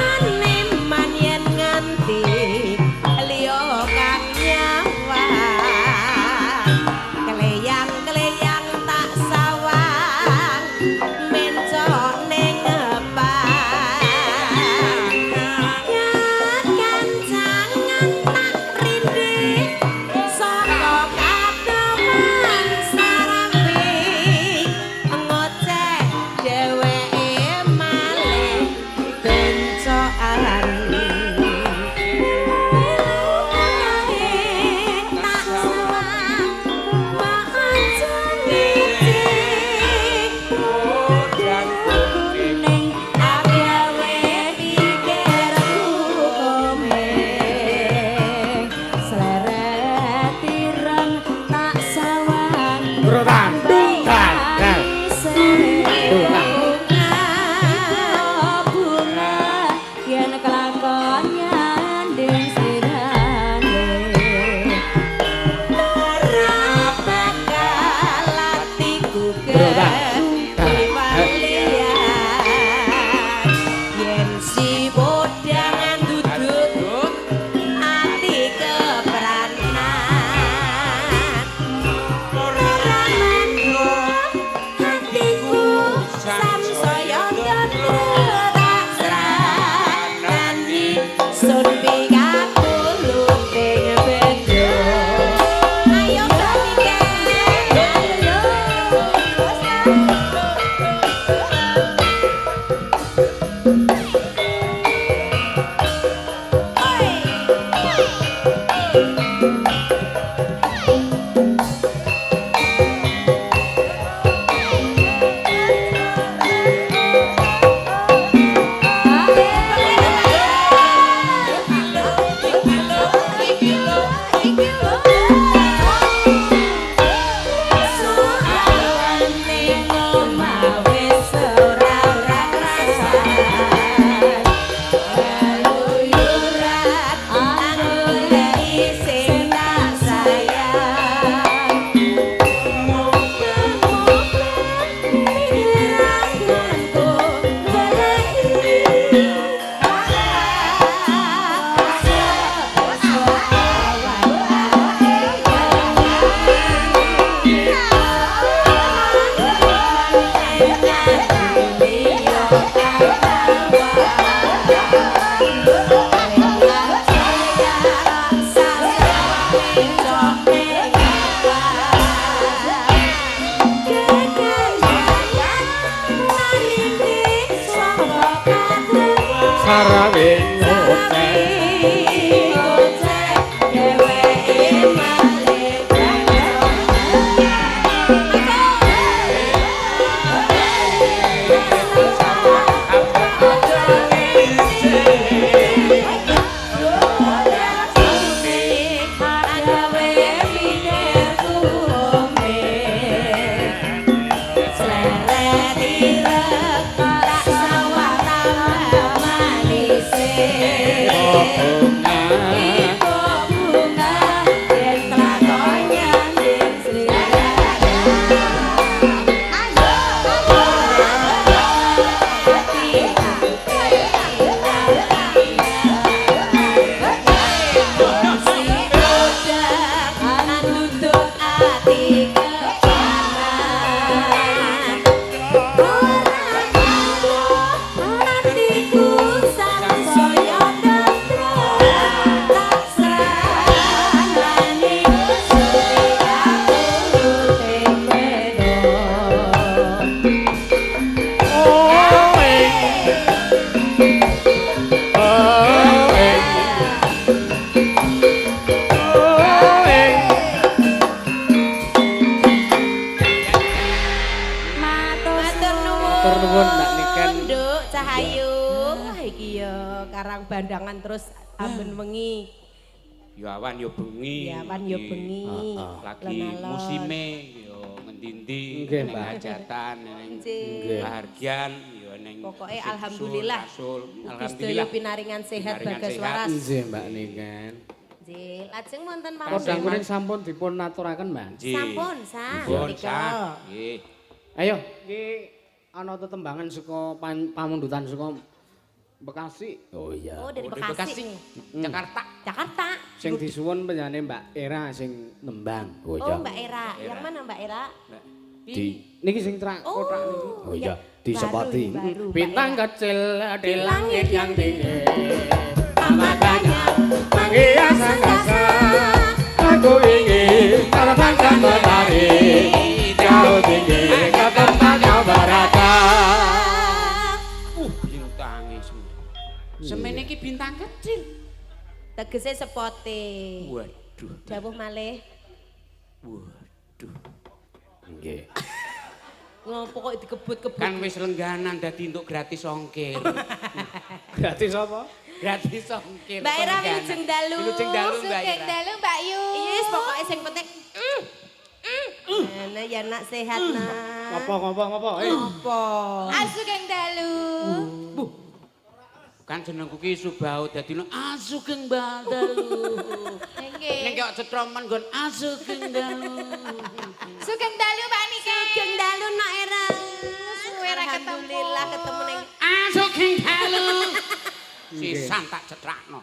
Sarawe ngoceh. Ngoceh dheweke malih. Agawe pikirku ome. Sleret ireng tak sawah tambah manise. Ibu bunga yen tlakon nyanding sliramu. Si godang anuduk ati kepanan. Ora karo atiku sansaya tentrem taksane suwi aku teng. Matur Matur nuwun. Matur nuwun, Mbak Niken. Nduk Cahayu. Wah iki ya karang bandangan terus amben wengi. Ya awan ya bengi. Ya awan ya bengi. Lagi Alon-alon. musime ya ngendi-endi Nggih, ning Mbak. hajatan ning Nggih. bahagian ya ning Pokoke dusun, alhamdulillah. rasul. Mugi sedaya Alhamdulillah. pinaringan sehat Pinaringan bagas sehat. waras. Nggih, Mbak Niken. Nggih, lajeng wonten Podang pamundhutan. kuning sampun dipun aturaken, Mbak. Nggih. Sampun, sah. Sampun, Nika. sah. Nggih. Ayo, iki ana tetembangan saka pamundutan saka Bekasi. Oh iya. Oh, dari Oh, dari Bekasi. Bekasi. Jakarta. Jakarta. Sing disuwun penjane Mbak Era sing nembang. Oh Oh, iya. Mbak Era. Yang mana Mbak Era? Di Niki sing trak kotak niki. Oh iya, di Baru, Sepati. baru, Mbak Bintang Era. kecil di langit yang tinggi. Matanya Menghias angkasa. Aku ingin terbang dan menari jauh tinggi ke tempat kau berada. Bintange semene. Semene iki bintang kecil. Tegese sepote. Waduh. Dawuh malih. Waduh. Nggih. Ngopo kok dikebut-kebut? Kan wis lengganan dadi entuk gratis ongkir. Gratis apa? Gratis ongkir. Mbak Era pelengganan. wilujeng dalu. Wilujeng dalu Mbak Sugeng Era. dalu Mbak Yu. Yes, pokoknya sing penting. Nah, ya nak sehat nak. Ngopo ngopo ngopo? Eh. Apa? Sugeng dalu. Kan jenengku ki Subao dadi no asugeng dalu. Nggih. Ning kok cetromen nggon asugeng dalu. Sugeng dalu Mbak Niken. Sugeng dalu nak Era. Suwe ra ketemu. Alhamdulillah ketemu ning Asugeng dalu. Sisan tak cetrakno.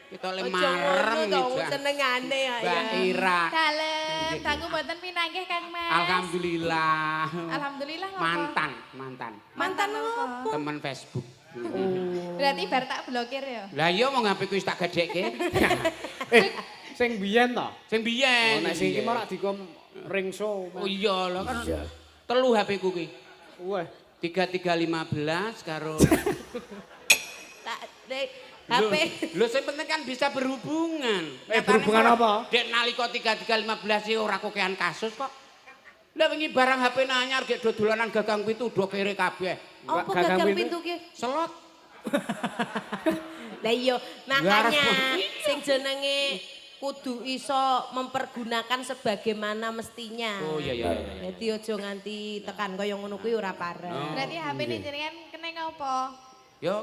Kita le Ojo marem ngono to, iki. senengane ya. Mbak Ira. Dalem, dangu mboten pinanggih Kang Mas. Alhamdulillah. Alhamdulillah ngopo? Mantan, mantan. Mantan opo? Temen Facebook. Berarti bar tak blokir ya. Lah iya wong HP ku wis tak gadekke. Eh, sing biyen to. Sing biyen. Oh, nek sing iki ora dikom ringso. Oh iya lah kan. Iya. Telu HP ku ki. Wah. 3315 karo Tak dek HP. Lho sing penting kan bisa berhubungan. Eh, berhubungan apa? Dek nalika 3315 iki ora kokean kasus kok. Lah wingi barang HP anyar gek do dolanan gagang pitu do kere kabeh. Apa Gagang gagang pintu? pintu ki? Selot. Lah iya, makanya Lah, sing jenenge kudu iso mempergunakan sebagaimana mestinya. Oh iya iya iya. Dadi aja nganti tekan kaya ngono kuwi ora pareng. Berarti HP ini jenengan kena ngopo? Yo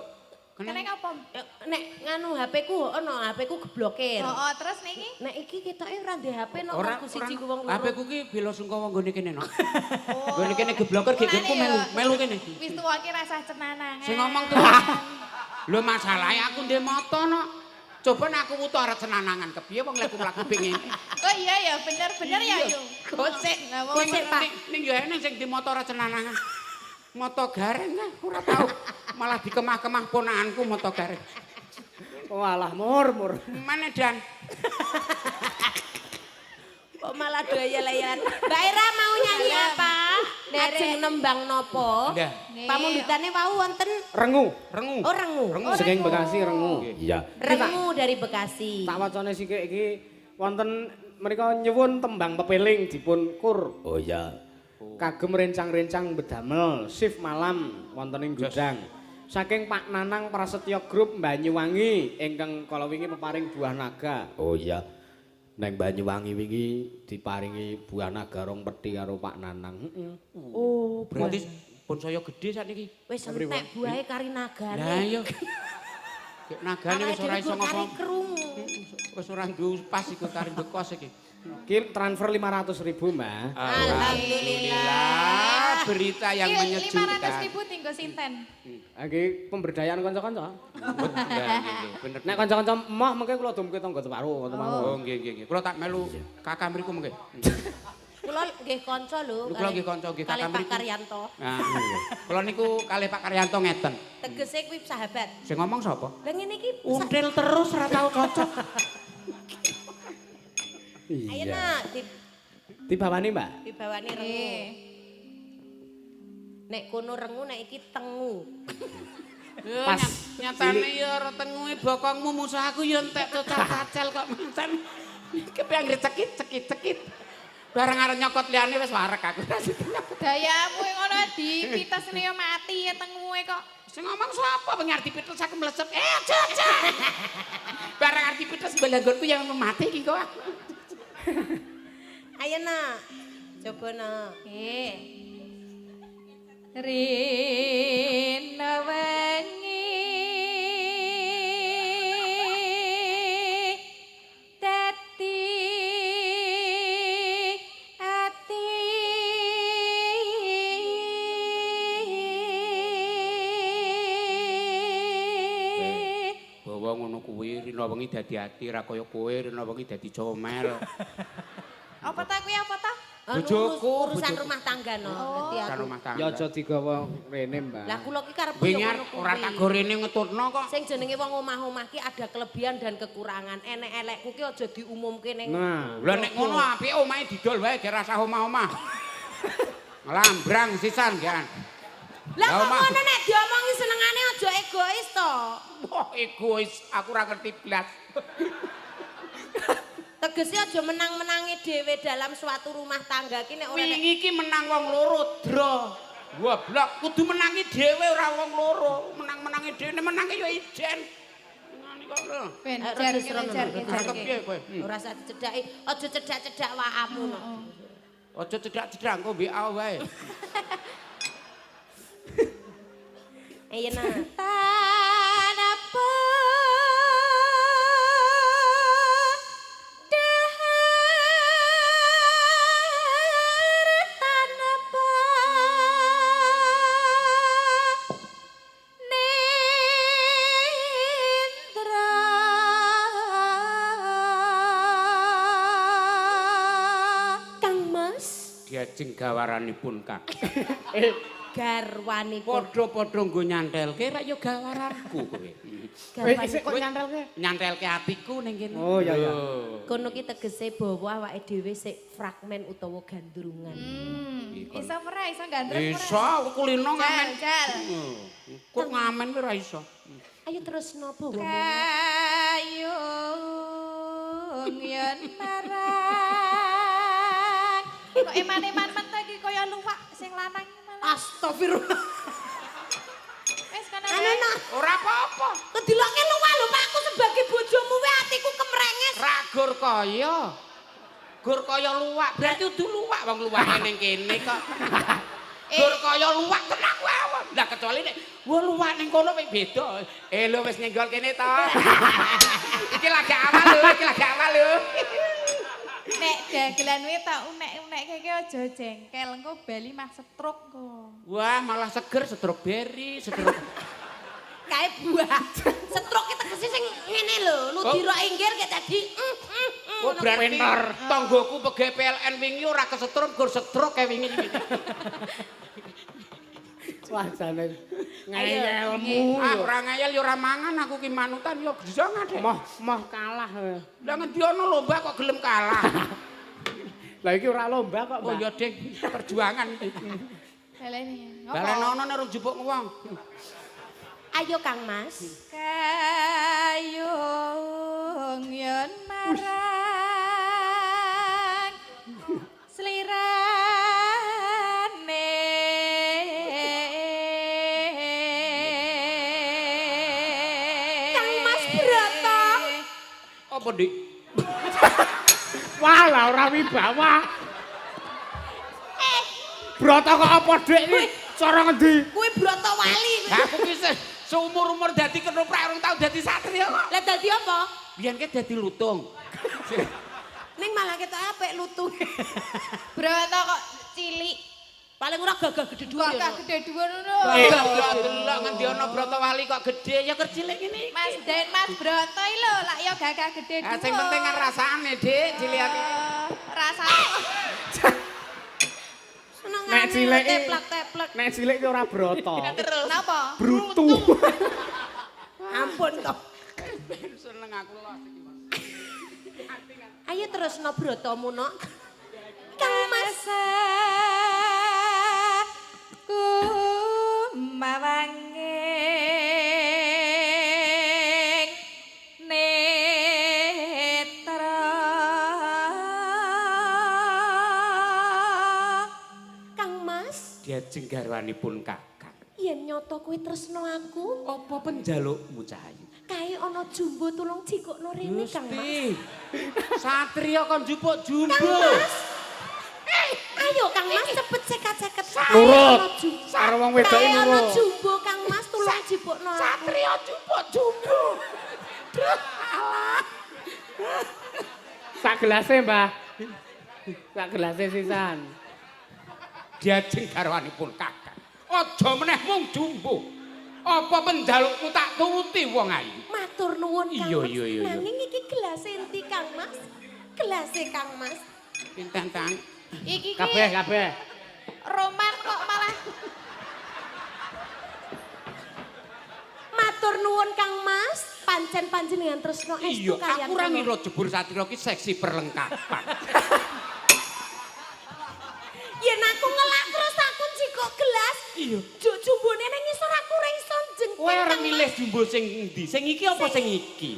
Kena kena ngopo? Eh, nek nganu HP ku ono, HP ku geblokir. Oh, oh, terus niki? Nek iki ketoke ora ndek HP no ora aku siji ku wong loro. HP ku ki bela sungkawa nggone kene no. Nggone kene gebloker gek ku Mulane melu yo, melu kene. Wis tuwa ki rasah cenanangan. Sing ngomong tuh. Lho masalahe aku ndek moto no. Coba nek aku wuto arep cenanangan kepiye wong lek mlaku pengin. Oh iya ya, bener-bener ya Yu. Gosek, Lah, wong gosek Pak. Ning yo eneng sing di moto ora cenanangan. Moto gareng ah, ora tau. Malah dikemah-kemah ponakanku moto gareng. Walah mur mur. Mana Dan? Kok malah doyel-doyelan. Mbak Ira mau nyanyi apa? Ajeng nembang nopo? Nggih. Pamundutane wau wonten Rengu. Rengu. Oh, rengu. Rengu. Saking Bekasi rengu. Iya. Rengu dari Bekasi. Tak wacane sithik iki wonten mereka nyuwun tembang pepeling dipun kur. Oh iya. Kagem rencang-rencang bedamel shift malam wonten ing gudang. Saking Pak Nanang Prasetyo Group Banyuwangi ingkang kala wingi peparing buah naga. Oh iya. Neng Banyuwangi wingi diparingi buah naga rong peti karo Pak Nanang. Heeh. Oh, berarti pun saya gede sakniki. Wis entek buahe kari nagane. Lah iya. Gek nagane wis ora iso Kari ngomong. krungu. Wis ora duwe pas iku kari bekos iki. Ki transfer 500.000, Mbak. Alhamdulillah, berita yang Iki menyejukkan. 500.000 tinggo sinten? Iki pemberdayaan kanca-kanca. Nggih, bener. Nek kanca-kanca emoh mengke kula dumke tangga teparo ngoten mawon. Oh, nggih nggih nggih. Kula tak melu kakak mriku mengke. Kula nggih kanca lho. Lho, kula nggih kanca, nggih kalih kakak Pak mriku. Karyanto. Nah, kula niku kalih Pak Karyanto ngeten. Tegese kuwi sahabat. Sing ngomong sapa? Lah ngene iki Until terus ora tau cocok. Ayo Iya. nak di, Dibawani, Mbak. dibawani rengu. Nggih. Nek kono rengu nek iki tengu. Pas nyatane ya ora tenguhe bokongmu musuh aku ya entek cocok-cacel kok manten. Kepe anggere cekit cekit cekit. Bareng arep nyokot liyane wis warek aku. Dayamu ngono dipites ngene ya mati ya tenguwe kok. Sing ngomong sapa pengen arep dipites aku mlesep. Eh aja aja. Bareng arep dipites belanggonku yang mati iki kok. Ayo nak. Coba nak. Nggih. Rina wengi dadi ati Bawa ngono kuwi rina wengi dadi ati ra kaya kowe rina wengi dadi comel. Apa ta kuwi apa ta? Anu, Bojoku, urusan bojoku. rumah tangga no. Dadi Urusan aku. rumah tangga. Ya aja digawa rene, Mbak. Lah kula ki karepku Wingi ya ngono kuwi. ora tak gorene ngetutno kok. Sing jenenge wong omah-omah ki ada kelebihan dan kekurangan. Enek elekku ki aja diumumke ning Nah, Lah nek ngono apike omahe didol wae ge rasah omah-omah. Nglambrang sisan gian. Lah Lah, kok omah. ngono nek diomongi senengane aja egois to. Wah, egois, aku ora ngerti blas. Tegese aja menang-menangi dhewe dalam suatu rumah tangga ki nek ora nek Wingi iki menang wong loro, dro. Goblok, kudu menangi dhewe ora wong loro. Menang-menangi dhewe, nek menangi ya ijen. Ngene kok lho. Ben Eh, jar rada serem, jar rada Cakep piye kowe? Ora usah dicedhaki, aja cedak-cedak wakamu no. Aja cedak-cedak engko WA wae. Ayo nak. Tanapa dahar tanapa nendra Kang Mas Diajeng gawaranipun, Kang. garwanipun. Padha-padha nggo nyantelke rak ya gawaranku kowe. Isik kok nyantelke? Nyantelke atiku ning kene. Oh, iya, iya. Lho. Kono ki tegese bawa awake dhewe sik fragmen utawa gandrungan. Iso ora iso gandrung ora? Iso aku kulino ngamen. Jal, jal. Kok ngamen kuwi ora iso. Ayo terus nopo? Kayung yen marang. Kok eman-eman men to iki kaya luwak sing lanang iki malah. Astagfirullah. Wis kono. Anu wae. nak, Ora apa-apa. kediloke luwak lho Pak, aku sebagai bojomu wae atiku kemrenges. Ra gur kaya. Gur kaya luwak, berarti udu luwak wong luwake ning kene kok. Gur kaya luwak tenan wae. Lah kecuali nek wah luwak ning kono wis beda. Eh lho wis nyenggol kene to. Iki lagi awal lho, iki lagi awal lho. Nek dagelan kuwi tak unek-unekke ki aja jengkel, engko bali mah stroke kok. Wah, malah seger stroberi, stroke. Kae buah. Stroke ki tegese sing ngene lho, ludira inggir kayak tadi. Oh, berarti tanggoku pegawai PLN wingi ora kesetrum, gur stroke kae wingi iki. Wah, jane ngeyelmu. Ah, ora ngeyel ya ora mangan aku ki manutan ya bisa ngadek. Moh moh kalah. Lah ngendi ana lomba kok gelem kalah. Lah iki ora lomba kok, Oh Mbak. iya, Ding, perjuangan iki. Baleni. Ngopo? Balenono nek urung jupuk wong. Ayo Kang Mas. Kayung yen marang slirane. Kang Mas Broto. Apa, Dik? Wah, lah ora wibawa. Broto kok apa, Dik iki? Cara ngendi? Kuwi Broto wali. Lah aku ki seumur-umur dadi ketoprak urung tau dadi satria kok. Lah dadi apa? Biyen ki dadi lutung. Ning malah ketok apik lutunge. Broto kok cilik. Paling ora gagah gede dhuwur Kok ya. gak gede dhuwur ngono. Delok ngendi ana Brotowali kok gede ya kercilik ngene iki. Mas Den, Mas Broto iki lho, lak ya gagah gede Ah, dhuwur. sing penting kan rasane, Dik, cilikane. Rasane. Senengane Nek cilik iki- teplek-teplek. Nek cilik ki ora broto. Terus Napa? Brutu. Ampun toh. seneng aku los iki. Ayo terus no brotomu no. Kang Mas. Kumawanging netra. Kang Mas, Diajeng garwanipun Kakang. yen nyoto kowe tresno aku, Apa penjalukmu Cahayu? kae ana jumbo tulung jikokno rene Kang Mas. Gusti. Satria kon jupuk jumbo. Kang Mas. Ayo Kang Mas cepet cekat-ceket. Nurut. Karo wong wedok Kae ana nurut. jumbo Kang Mas tulung jipukno aku. Satria jupuk jumbo. Duh, alah. Sak gelase, Mbah. Sak gelase sisan. Diajeng garwanipun Kakang. Aja meneh mung jumbo. Apa penjalukmu tak turuti wong ayu? Matur nuwun Kang Iya, Mas. iya, iya, iya. Nanging iki gelase endi Kang Mas? Gelase Kang Mas. Pinten tang? Iki ki Kabeh, kabeh. roman kok malah Matur nuwun Kang Mas, pancen panjenengan tresno estu Iya, kaliyan aku ora kula. ngira jebur satria ki seksi perlengkapan. Yen aku ngelak terus aku njikok gelas. Iya. Juk jumbone nang ngisor aku ora iso jengking. Kowe arep Kang Mas. milih jumbo sing endi? Sing iki apa sing iki?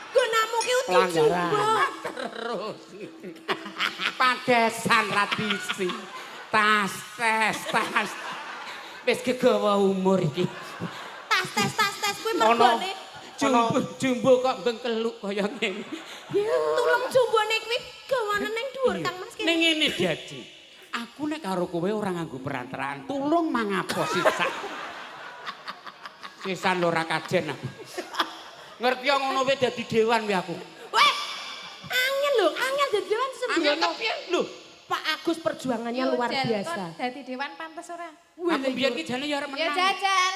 Gonamu ki udu Pelanggaran. jumbo. Terus. Padesan ratisi. Tas tes tas. Wis kegawa umur iki. Tas tes tas tes kuwi Ono. mergone. Jumbo jumbo kok bengkeluk kaya ngene. Tulung jumbone kuwi gawane nang dhuwur Kang Mas Ning ngene Diaji. Aku nek karo kowe ora nganggo perantaraan, tulung mangapo sisan. Sisan lho ora kajen aku. Ngerti ya ngono kowe dadi dewan kuwi aku. Weh. Angel lho, angel dadi dewan Angel sembrono. kepiye lho? Pak Agus perjuangannya Yo, luar Jal, biasa. kon Dadi dewan pantes ora? Aku biyen ki jane ya arep Ya menang. jajal.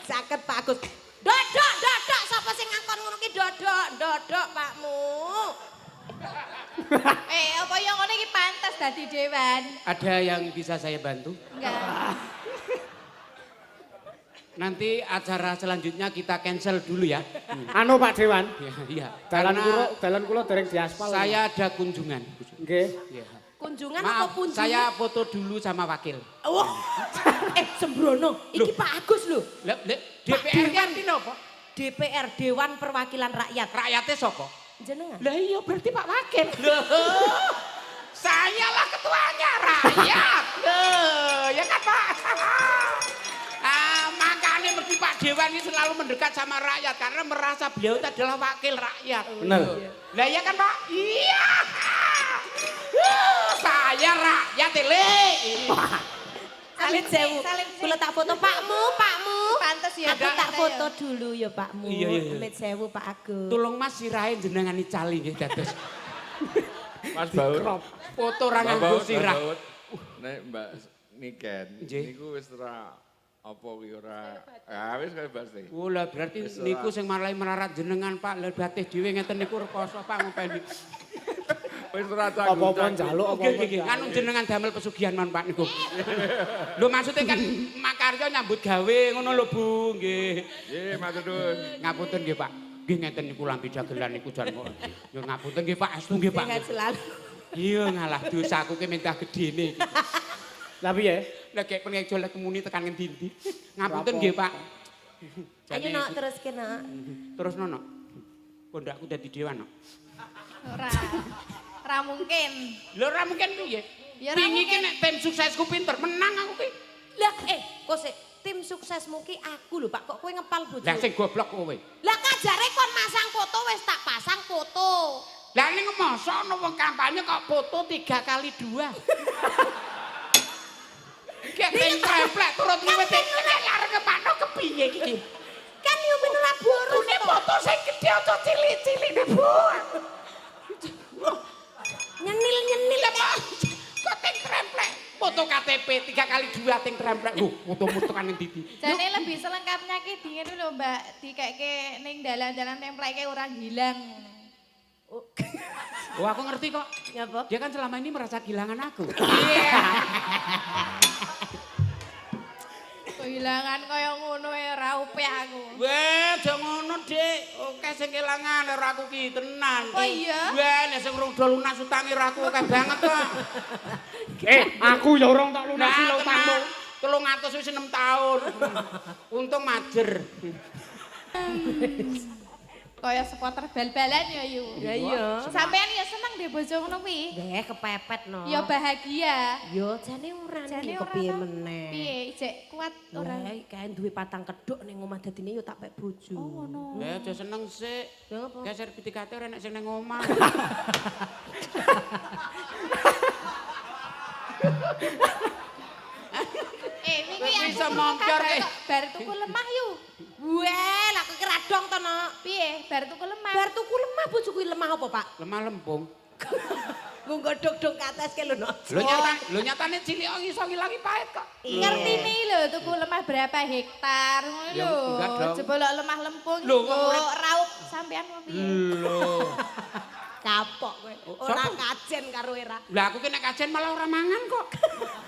Saged Pak Agus. Dodok, dodok sapa sing ngakon ngono ki dodok, dodok Pakmu. Eh, apa yang ngono iki pantes dadi dewan? Ada yang bisa saya bantu? Enggak. Nanti acara selanjutnya kita cancel dulu ya. Anu Pak Dewan, Iya, iya. dalan Karena kula dalan kula dereng diaspal. saya ada kunjungan. Nggih. Iya. Kunjungan apa Maaf, punjungan? saya foto dulu sama wakil. Wah. Sembrono, iki Pak Agus lho. Lah, lah, DPR ki artine apa? DPR Dewan Perwakilan Rakyat. Rakyatnya sapa? Jenengan. Lah iya berarti Pak Wakil. Loh. Saya lah ketuanya rakyat. Loh, ya kan Pak? Ah, makanya mesti Pak Dewan ini selalu mendekat sama rakyat karena merasa beliau itu adalah wakil rakyat. Bener. Lah iya kan Pak? Iya. Huh, saya rakyat le. Salim sewu. Salim sik. Kula tak foto Pakmu, Pakmu. Pantes ya. Aku tak foto dulu ya Pakmu. Iya, iya, iya. Amit sewu Pak Agus. Tolong Mas sirahe jenengan icali nggih dados. Mas Baut. Foto ora Mbak nganggo Baut, Mbak sirah. Baut. Nek Mbak Niken Nggih. niku wis ora apa kuwi ora. Ah wis kaya pasti. Oh lah berarti Wis niku ora. sing marai melarat jenengan Pak. Lah batih dhewe ngeten niku rekoso Pak ngopeni. Wis ora canggung. Apa-apa njaluk Nggih apa-apa. nggih nggih. Anu jenengan damel pesugihan mon Pak niku. Lho maksudnya kan makarya nyambut gawe ngono lho Bu nggih. Nggih, matur nuwun. Ngapunten nggih Pak. Nggih ngeten niku lambi dagelan niku jan kok. Nyuwun ngapunten nggih Pak, estu nggih Pak. Sehat selalu. Iya ngalah dosaku ki mentah gedene iki. Lah piye? Lah gek pengen jolek muni tekan ngendi-endi. Ngapunten nggih Pak. Ayo nok terus ke nok. Terus nono. Pondokku dadi dewan nok. Ora. Ora mungkin. Lho ora mungkin piye? Ya ora Wingi ki mungkin. nek tim suksesku pinter, menang aku ki. Lah kok sik tim suksesmu ki aku lho Pak, kok kowe ngepal bojo. Lah sing goblok kowe. Lah kajare kon masang foto wis tak pasang foto. Lah ning mosok ana wong kampanye kok foto 3 kali 2. Kayak ting tremplek turut luwih nek arep kepano kepiye iki? Kan yo men ora boros. Kune foto sing gedhe aja cilik-cilik Bu. Nyenil-nyenil Lah kok kok ting tremplek foto KTP 3 kali 2 ting tremplek. Lho, fotomu tekan endi iki? Jane lebih selengkapnya ki di ngene lho, Mbak, dikeke ning dalan-dalan templeke ora hilang. Oh, aku ngerti kok. Ngapa? Dia kan selama ini merasa kehilangan aku. Iya. Kehilangan kaya ngono e ora upe aku. Weh, aja ngono, Dik. Oke sing kelangan karo aku ki tenan. Oh iya? Weh, nek sing urung do lunas utange karo aku akeh banget kok. Aku ya urung tak lunasi lho utangmu. 300 wis 6 tahun. Untung majer. Kaya supporter bal-balan ya yu. Ya iya. Sampean ya seneng deh bojo ngono kuwi. Deh kepepet no. Ya bahagia. Yo jane ora Jane nih ora kepiye to. meneh. Piye ijek kuat ora? Ora kae duwe patang kedhok ning omah dadine yo tak pek bojo. Oh ngono. Lah aja seneng sik. Lha apa? Kayak sertifikate ora enek sing nang omah. Wingi Kowe aku bisa krungu moncor, kabar eh. kok bar tuku lemah yu. Weh, lah kowe kira dong to, Nok. Piye? Bar tuku lemah. Bar tuku lemah bojoku lemah apa, Pak? Lemah lempung. Nggo godhog-dog ke atas ke lho, Nok. Lho nyata, lho nyatane cilik kok iso ngilangi pahit kok. Ngertine lho tuku lemah berapa hektar ngono Ya, lho. enggak dong. Jebolok lemah lempung Lho, kok nggo urip- raup sampean apa piye? Lho. Kapok kowe. Ora Sapa? kajen karo era. Lah aku ki nek kajen malah ora mangan kok.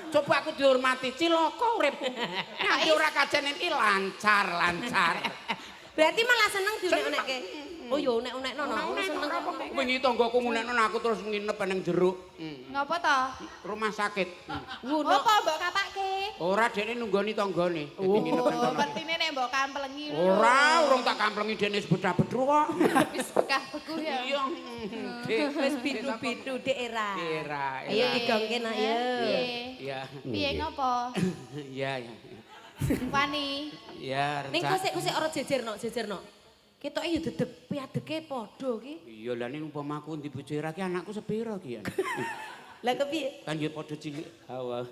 Coba aku dihormati cilaka uripku. Nek ora kajen iki lancar lancar. Berarti malah seneng diunek-unekke. Oh yo unek-unekno no. Ora Seneng. ora apa wingi tanggaku ngunekno aku terus nginep nang jeruk. Ngopo to? Rumah sakit. Ngono. Apa mbok kapake? Ora dekne nunggoni tanggane. Dadi nginep nang Oh, kono. pertine nek mbok kamplengi lho. Ora, urung tak kamplengi dekne wis bedah-bedru kok. Wis bekah beku ya. Iya. Wis bidu-bidu dek era. Era. Ayo digongke nak yo. Piye? Iya. Piye ngopo? Iya, iya. Wani. Iya, Ning kok sik ora jejer nok, jejer nok. Ketoke yo dedeg piadeke padha ki. Iya lah ning umpama aku ndi bojo era ki anakku sepiro ki ya. Lah kepiye? Kan yo padha cilik. Hawa.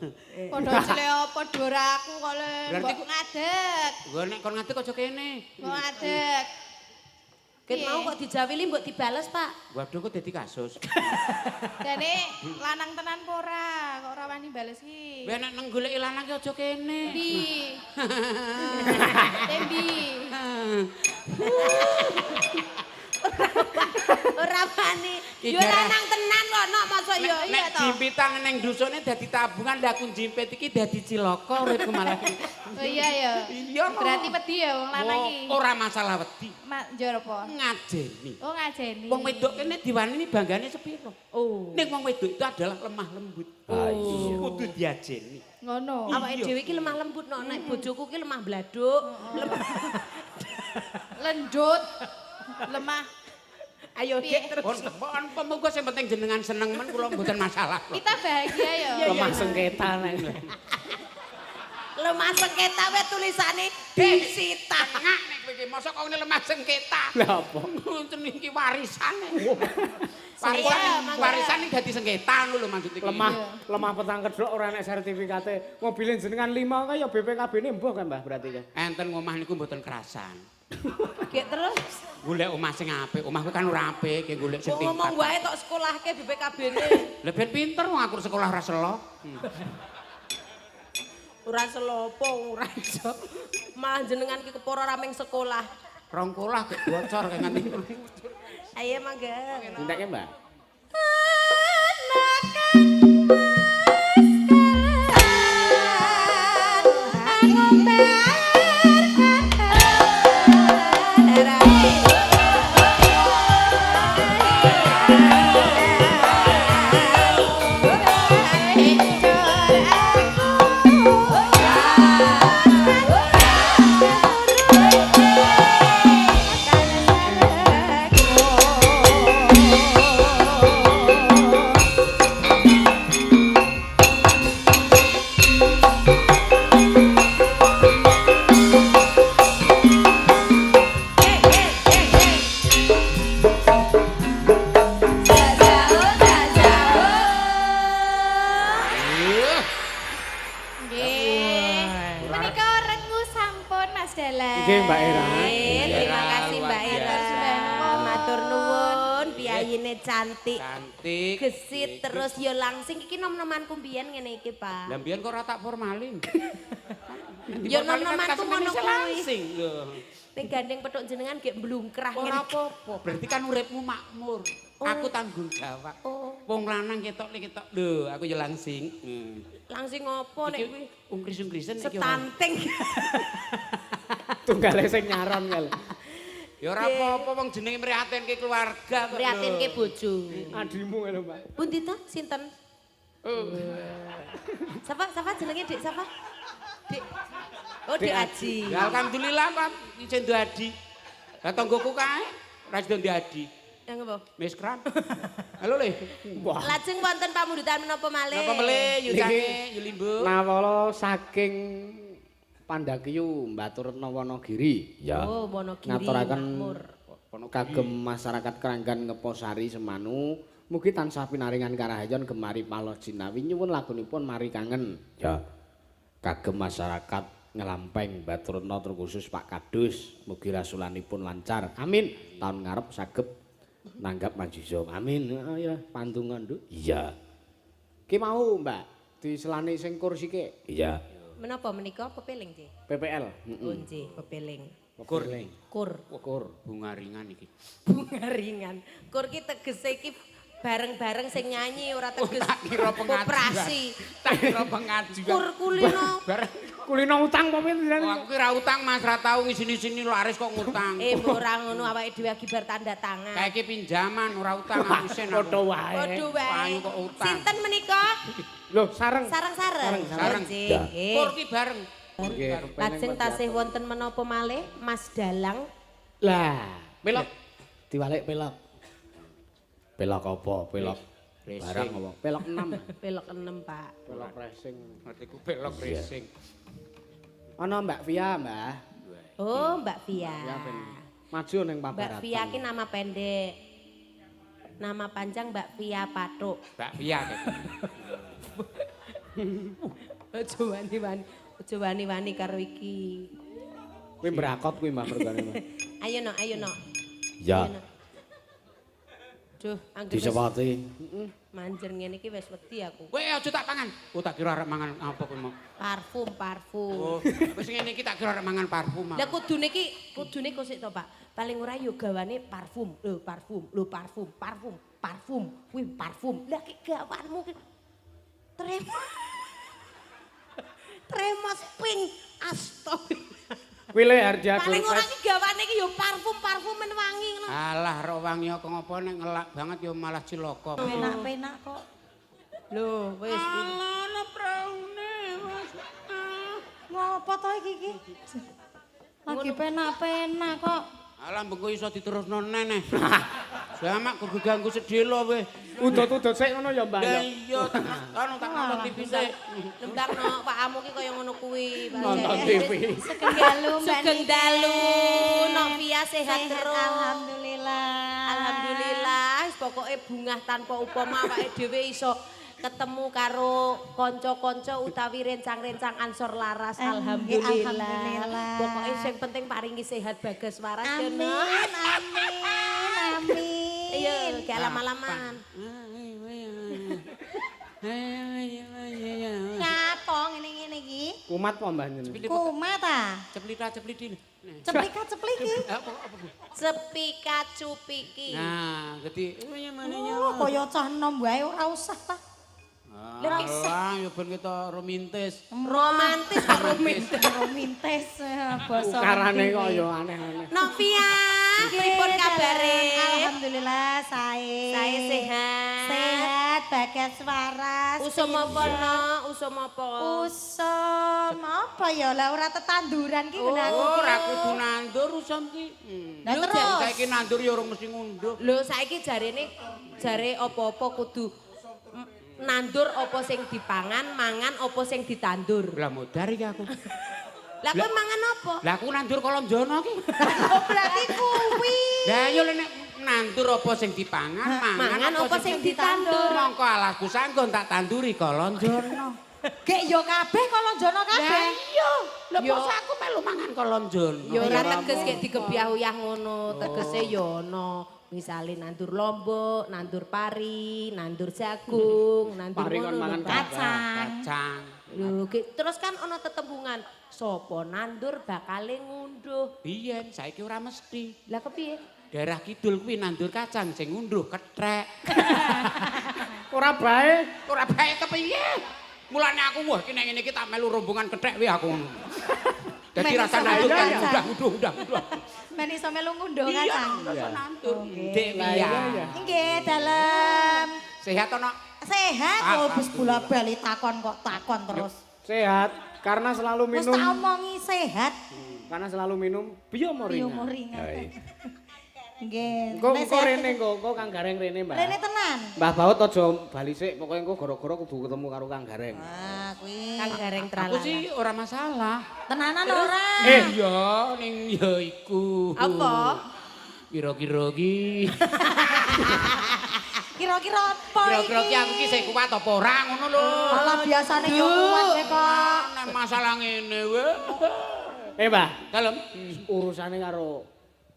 Padha cilik apa ora aku kok le Berarti mbok ngadeg. Gua nek kon ngadeg aja kene. Mbok ngadeg. Ket mau kok dijawili mbok dibales, Pak. Waduh kok dadi kasus. Jane lanang tenan apa ora? Kok ora wani bales ki? Kowe nek nang goleki lanang ki aja kene. Ndi? Endi? Ora wani. Ki Yo gara- lanang tenan kok nok mosok yo. Nek iya toh. jimpitan ning dusune dadi tabungan lah aku jimpit iki dadi cilaka uripku malah. Oh iya ya. Iya no. Berarti wedi ya wong lanang iki. Oh, ora masalah wedi, Ma njur apa? ngajeni. Oh ngajeni. Wong wedok kene diwanini banggane sepiro? Oh. Ning wong wedok itu adalah lemah lembut. Ah, iya. Kudu diajeni. Ngono. Awake dhewe iki lemah lembut nok, nek bojoku ki lemah bladuk. Lemah. Lendut. Lemah. Ayo Piye? Dik terus. Pun pun pemuga sing penting jenengan seneng men kula mboten masalah. Kita bahagia ya. Lemah sengketa nek. Lemah sengketa wae tulisane disita. Tengah nek kowe iki mosok kok ngene lemah sengketa. Lah apa? Ngoten iki warisane. Iya, Warisan mangga. warisan iki dadi sengketa ngono lho maksud iki. Lemah, lemah petang kedhok ora enek sertifikate. Mobile jenengan 5 kae ya BPKB-ne mbuh kan Mbah berarti kan. Enten omah niku mboten kerasan. Gek terus. Golek omah sing apik, omahku kan ora apik, ki golek sing Kok ngomong tingkat. wae tok sekolahke BPKB-ne. Lah ben pinter wong aku sekolah ora selo. Ora selopo ora iso. Malah jenengan ki kepara ora ming sekolah. Rong kolah gek bocor kayak nganti. Ayo mangga. Entekne Mbah. Anak Dalang. Nggih, Mbak Era. Terima kasih Mbak Luar Era. biasa. Matur nuwun, piyayine cantik. Cantik. Gesit terus ya langsing iki nom-nomanku mbiyen ngene iki, Pak. Lah mbiyen kok ora tak formalin. Ya nom-nomanku ngono kuwi. Langsing lho. Ning gandeng petuk jenengan gek mblungkrah Ora ngene. apa-apa, berarti kan uripmu makmur. Aku tanggung jawab. Oh. Wong lanang ketok li ketok. Lho, aku ya langsing. Hmm. Langsing ngopo nek Iki kuwi ungkris-ungkrisen iki ora. stunting. Tunggale sing nyaron kali. Ya ora apa-apa wong jenenge mrihatinke keluarga kok. lho. Prihatinke bojo. Adimu lho, Mbak. Pundi to sinten? Sapa sapa jenenge Dik sapa? Dik. Oh, Dik Aji. Ya alhamdulillah kok isih duwe adi. Lah tanggoku kae ora sida duwe adi. Yang apa? Miskran. Halo le. Wah. Lajeng wonten pamundutan menapa malih? Napa mele yutane Yulimbo? Nawala saking Pandakiyu Mbaturetna Wanagiri. Ya. Oh, Wonogiri. Ngaturaken Makmur. kagem masyarakat Kranggan Ngeposari Semanu mugi tansah pinaringan karahayon gemari paloh jinawi nyuwun lagunipun Mari Kangen. Ya. Kagem masyarakat Nglampeng Baturna terkhusus Pak Kadus mugi rasulanipun lancar. Amin. Taun ngarep saged nanggap majiso. Amin. Heeh ya pandonga nduk. Iya. Ki mau Mbak diselani sing kursi ke Iya. Menapa menika pepeling, Nggih? PPL. Oh, nggih, pepeling. Kur. Kur. Kur. Bunga ringan iki. Bunga ringan. Kur ki tegese iki bareng-bareng sing nyanyi ora teges Tak kira pengajuan. koperasi. Tak kira pengajuan. Kur kulino. Bareng Kulino utang apa piye? Oh, aku kira utang Mas ra tau ngisini-sini laris kok ngutang. Eh, mbok ora ngono awake dhewe lagi bar tanda tangan. Kayak iki pinjaman ora utang aku isin aku. Padha wae. Padha wae. Ayu kok utang. Sinten menika? Loh, sareng. Sareng-sareng. Sareng. Nggih. Ya. Nggih. Kur ki bareng. Nggih. Lajeng tasih wonten menapa malih Mas Dalang? Lah, pelok. Diwalik pelok. Pelok apa? Pelok Barang apa? Pelok 6. Pelok 6, Pak. Pelok racing. Ngertiku belok racing. Ana Mbak Via, Mbak. Oh, Mbak Via. Ya ben maju ning Mbak pabaratan. Via ki nama pendek. Nama panjang Mbak Via Pathuk. Mbak Via kayak. Aja wani-wani, aja wani-wani karo iki. Kuwi mbrakot kuwi Mbak mergane, Mbak. Ayo no, ayo no. Ya. Ayo, no. Duh, anggere wis Disepati. manjer ngene iki wis wedi aku. Kowe aja tak pangan. Oh tak kira arep mangan apa kowe mau. Parfum, parfum. Oh, wis ngene iki tak kira arep mangan parfum. Lah kudune iki, kudune kok sik to, Pak. Paling ora yo gawane parfum, lho parfum, lho parfum, parfum, parfum, kuwi parfum. Lah ki gawanmu ki tremos. Tremos ping astagfirullah. Kuwi le harja Paling ora ki gawane ki yo parfum-parfumen wangi ngono. Alah ro wangi kok ngopo nek ngelak banget yo malah cilaka. Penak-penak kok. Lho, wis. Alah praune Mas. Ngopo to iki iki? Lagi penak-penak kok. Alah mbengko iso diterusno neneh. Jamak kudu ganggu sedelo weh. Udut-udut sik ngono ya, Mbak. Lah ya. iya tak anu tak nonton TV sik. Nembangno pakmu ki kaya ngono kuwi, Pak. Nonton TV. Sugeng dalu Mbak Sugeng Niken. dalu, Novia sehat terus. Alhamdulillah. Alhamdulillah, wis pokoke bungah tanpa upama awake dhewe iso ketemu karo kanca-kanca utawi rencang-rencang Ansor Laras. Alhamdulillah. Alhamdulillah. Pokoke sing penting paringi sehat bagas waras ya, Amin, Nok. amin, amin. Iya, gak lama-laman. Ngapo ngene-ngene iki? Kumat apa Mbak jenenge? Kumat ta? Ceplita cepliti. Ceplika cepliki. Apa apa Bu? Cepika cupiki. Nah, dadi Oh, kaya cah enom wae ora usah ta. Alah, ya ben kita romantis. Romantis kok romantis. Romantis basa. Ukarane kok ya aneh-aneh. Novia, pripun kabare? Alhamdulillah sae. Sae sehat. Sehat, bagas waras. Usum apa no? Usum apa? Usum apa ya lah ora tetanduran ki ngene aku. Oh, ora kudu nandur usum ki. Lah terus. Saiki nandur ya ora mesti ngunduh. Lho saiki jarene jare apa-apa kudu nandur apa sing dipangan, mangan apa sing ditandur. Lah modar iki aku. Lah kowe mangan apa? Lah aku nandur kolonjono ki. Oh, berarti kuwi. Lah iya lho nek nandur apa sing dipangan, Mangan apa sing ditandur. Mongko alasku sanggon tak tanduri kolonjono. Gek yo kabeh kolonjono kabeh. Lah iya, lha Yo. mosok aku melu mangan kolonjono. Ya ora teges gek digebyah-uyah ngono, tegese ya ana. Misale nandur lombok, nandur pari, nandur jagung, nandur Pari kon ngono lho, mangan Pak. Kacang. Kacang. Lho, terus kan ana tetembungan, sapa nandur bakale ngunduh. Biyen saiki ora mesti. Lah kepiye? Daerah kidul kuwi nandur kacang sing ngunduh kethek. Ora bae. Ora bae kepiye? Mulane aku wah iki nek ngene iki tak melu rombongan kethek kuwi aku. Dadi Men rasa iso nandur kan melu kacang. udah udah udah udah. Men iso melu ngunduh Iya, kacang. rasa nandur. Oke. Dek Lah iya. iya ya. Nggih, dalem. Sehat ana? Sehat kok wis bola-bali takon kok takon terus. Sehat karena selalu Wis minum tak omongi sehat. karena selalu minum Biomoringa. Bio moringa. Nggih. Engko Nek engko sehat- rene engko engko Kang Gareng rene, Mbah. Rene tenan. Mbah Baut aja bali sik, pokoke engko gara-gara kudu ketemu karo Kang Gareng. Ah, kuwi. Kang Gareng Aku tralala. sih ora masalah. Tenanan ora? Iya, ning ya iku. Apa? Kira-kira ki. Kira-kira apa iki? Kira-kira ki aku ki sing kuat apa ora ngono lho. Malah biasane yo kuat kowe kok. Nek masalah ngene we. Eh, Mbah, Dalem. urusane karo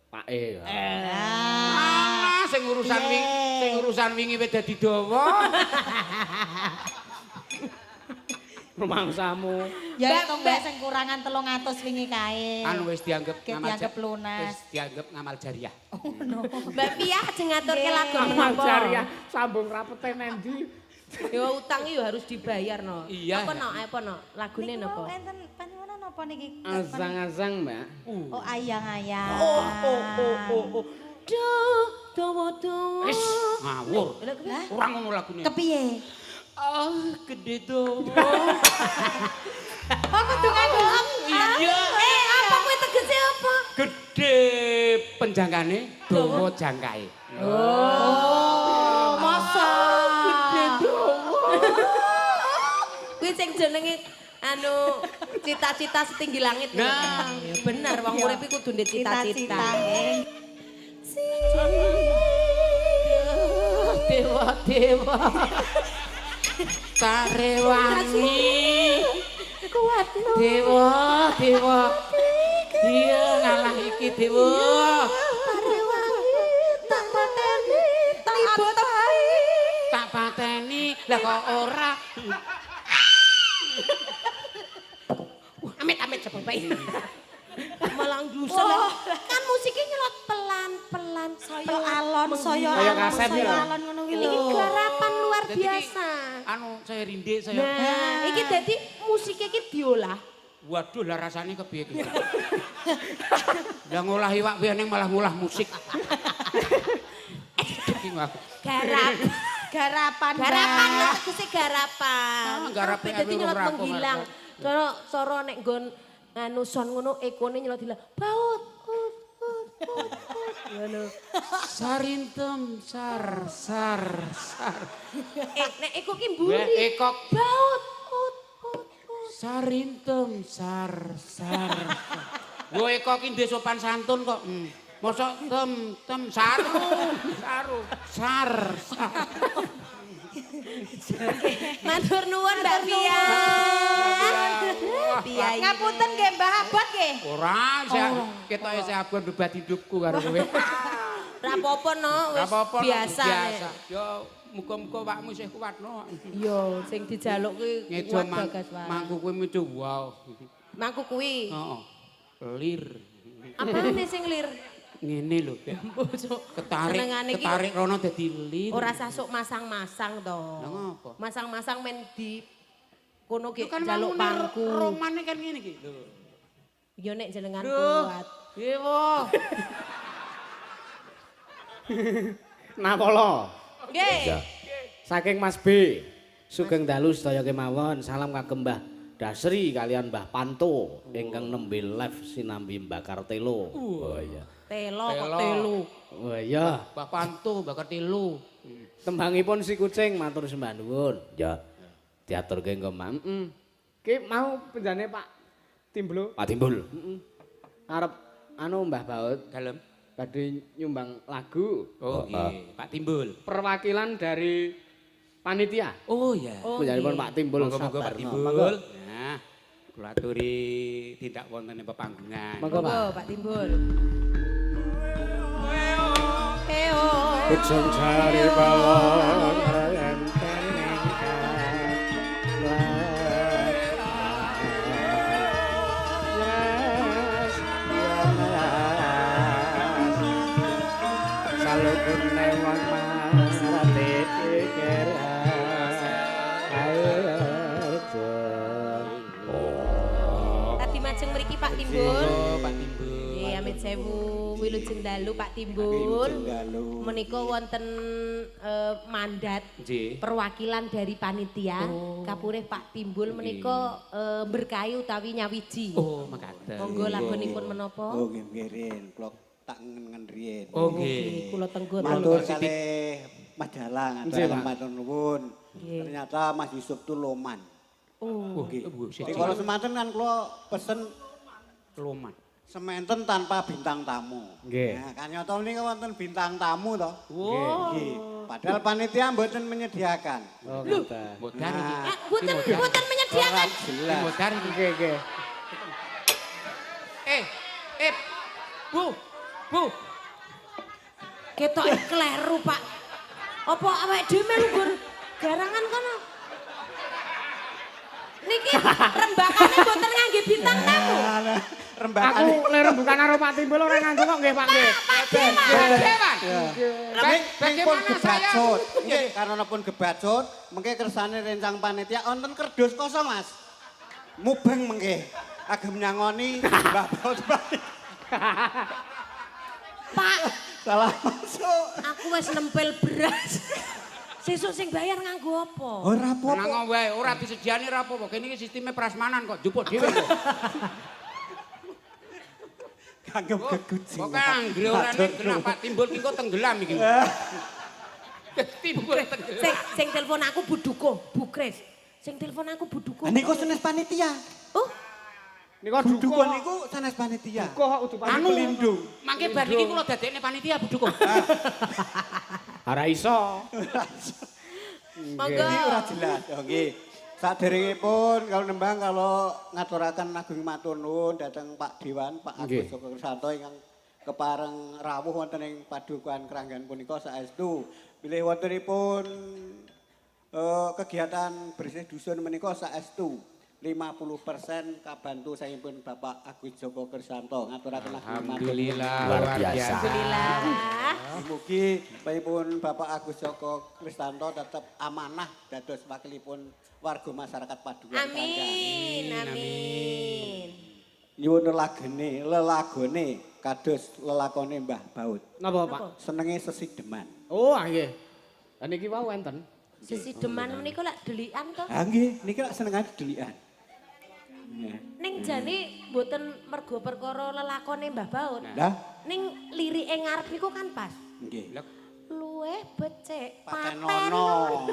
Pak E. Ah, sing urusan wingi, sing urusan wingi wis dadi dawa. Rumangsamu. Ya hitung bae sing kurangan 300 wingi kae. Anu wis dianggep Kayak ngamal dianggep lunas. Wis dianggep ngamal jariah. Mbak Pia ajeng ngaturke lagu Amal menapa? jariah sambung rapete nendi. Yo utang yo harus dibayar no. Iya. Apa no? Apa no? Lagune Niki napa? wau enten panuwunan napa niki? Azang-azang, Mbak. Oh, ayang-ayang. Oh oh oh oh oh. Duh, dawa dawa. Wis ngawur. Lah kepiye? Ora ngono lagune. Kepiye? Ah, gede dawa. Oh, kudu nganggo Iya. Eh, apa kuwi tegese apa? Gede penjangkane, dawa jangkae. Oh, masa. Gede dawa. Kuwi sing jenenge anu cita-cita setinggi langit. Nah. Ya bener wong urip iku kudu ndek cita-cita. Dewa dewa. Tarewangi. Kuat no. Dewa dewa. Iya ngalah iki dewa. Tarewangi tak pateni tak atepi. Tak pateni lah kok ora. Amit amit coba baik. Malah ndusel. Kan musiknya nyelot pelan-pelan Saya alon, saya Kaya alon, kaset saya ya. alon ngono kuwi lho. Iki garapan luar Dadi iki, biasa. Anu saya rindik saya. Nah, iki dadi musiknya iki diolah. Waduh lah rasane kepiye iki. Lah ngolah iwak kuwi ning malah ngolah musik. Iki aku. Garap. Garapan. Garapan Mbak. lho tegese garapan. Ah, garape Dadi aku nyelot ora aku menghilang. Cara cara nek nggon anu son ngono ekone nyelot hilang. Baut. Ut ut ut ut. Ngono. Sarintem sar sar sar. Eh nek eko ki Weh, mburi. ekok Baut. Ut ut ut. sarintem sar sar. Wo eko ki ndek sopan santun kok. Mosok tem tem saru saru sar sar. Matur nuwun Mbak Pia. Pia. Ngapunten nggih Mbah Abot nggih. Ora, saya ketoke saya abon bebat hidupku karo kowe. Ra apa-apa no, wis Ora apa-apa, no, biasa. Biasa. Yo muga-muga awakmu isih kuat no. Yo sing dijaluk kuwi Ngejo kuat bagas wae. mangku kuwi metu wow. Mangku kuwi. Heeh. Lir. Apane sing lir? Ngene lho, Bek. Bosok. Ketarik, Senengane iki ketarik rono dadi lir. Ora sasuk masang-masang to. Lah ngopo? Masang-masang men di kono Lho ki kan njaluk wangune pangku. Romane kan ngene iki. Lho. Yo nek jenengan Duh. kuat. Dewa. Napolo. Nggih. Saking Mas B. Sugeng dalu sedaya kemawon, salam kagem Mbah Dasri kalian Mbah Panto ingkang nembe live sinambi Mbakar Telo. Oh iya. Telo kok Telo. telo. Oh iya, Mbah Panto, Mbah Kertelu. tembangipun si kucing matur sembah nuwun. Ya, Diaturke engko mang. Heeh. Ki mau penjane Pak Timblo. Pak Timbul. Heeh. Arep anu Mbah Baut Dalem. badhe nyumbang lagu Oh, nggih, Pak Timbul. perwakilan dari Panitia. Oh iya. Oh, Punyanipun nggih. Pak Timbul Monggo-monggo Pak Sabarno. Timbul. Monggo. Nah, kula aturi tindak wonten ing pepanggungan. Monggo, Pak. Monggo Pak Timbul. Heo. Ujung jari balong Salukune wong marate dikira. Tadi majeng mriki Pak Timbul. Monggo Pak Timbul. Nggih, amit sewu wilujeng dalu Pak Timbul. Wilujeng dalu. Menika wonten mandat Nggih. perwakilan dari panitia kapurih Pak Timbul menika berkahi utawi nyawiji. Oh, mekaten. Monggo lagunipun menapa? Oh nggih nggih riyen kula tak ngen riyen. Oh nggih. Kula tenggo. Matur kalih Mas Dalang Nggih, aturaken Pak. matur nuwun. Nggih. Ternyata Mas Yusuf tuh loman. Oh. Nggih. Oh, Jadi kalau semanten kan kula pesen Loman. sementen tanpa bintang tamu. Nggih. Nah, kan nyata menika wonten bintang tamu to. Wow. Nggih. Padahal panitia mboten menyediakan. Oh, ngoten. Modar iki. Eh, mboten mboten menyediakan. Ora jelas. Modar iki. Nggih, nggih. Eh, eh, Bu, Bu. Ketoke kleru, Pak. Apa awake dhewe melu nggon garangan kono? Niki rembakane mboten ngangge bintang tamu. Rembakane. Aku le rembukan karo Pak Timbul ora nganggo kok nggih Pak nggih. Pak Dewan. Pak Dewan. Ning pun Bagaimana saya? gebacut. Nggih, karena pun gebacut, mengke kersane rencang panitia wonten kerdus kosong, Mas. Mubeng mengke. Agem nyangoni Mbah Baut. Pak, Salah masuk. aku wis nempel beras. Sesuk sing bayar nganggo apa? Ora apa-apa. Tenang wae, ora disediani ora apa-apa. Kene iki sisteme prasmanan kok, jupuk dhewe kok. Kanggo geguji. Pokoke anggere ora nek kena Pak Timbul ki kok tenggelam iki. Timbul tenggelam. Sing sing telepon aku Bu Duko, Bu Kris. Sing telepon aku Bu Duko. Niku sanes panitia. Oh, Niku Bu duko Duko niku sanes panitia. Duko kok udu Anu, pelindung. Mangke bar iki kula dadekne panitia Bu Duko. Ora iso. monggo. Iki ora jelas. Oh nggih. Saderengipun kalau nembang kalau ngaturaken agung matur nuwun dhateng Pak Dewan, Pak Agus Nggih. Joko Kersanto ingkang kepareng rawuh wonten ing Padukuhan Kranggan punika saestu. Bilih wontenipun kegiatan bersih dusun menika saestu 50% kabantu saking Bapak Agus Joko Kersanto ngaturaken agung matur nuwun. Alhamdulillah Luar biasa. Alhamdulillah. Mugi pun Bapak Agus Joko Kristanto tetap amanah dados wakilipun warga masyarakat Padukuhan. Amin, amin. Nyuwun lelagene, lelagone kados lelakone Mbah Baut. Napa Pak? Senenge sesideman. Oh, ah, nggih. Lah niki wau enten. Sesideman menika lak delikan to. Ha nggih, niki lak senengane delikan. Ning jane mboten mergo perkara lelakone Mbah Baut. Lah, Ning lirike ngarep niku kan pas. nggih. Luweh becik Patenono.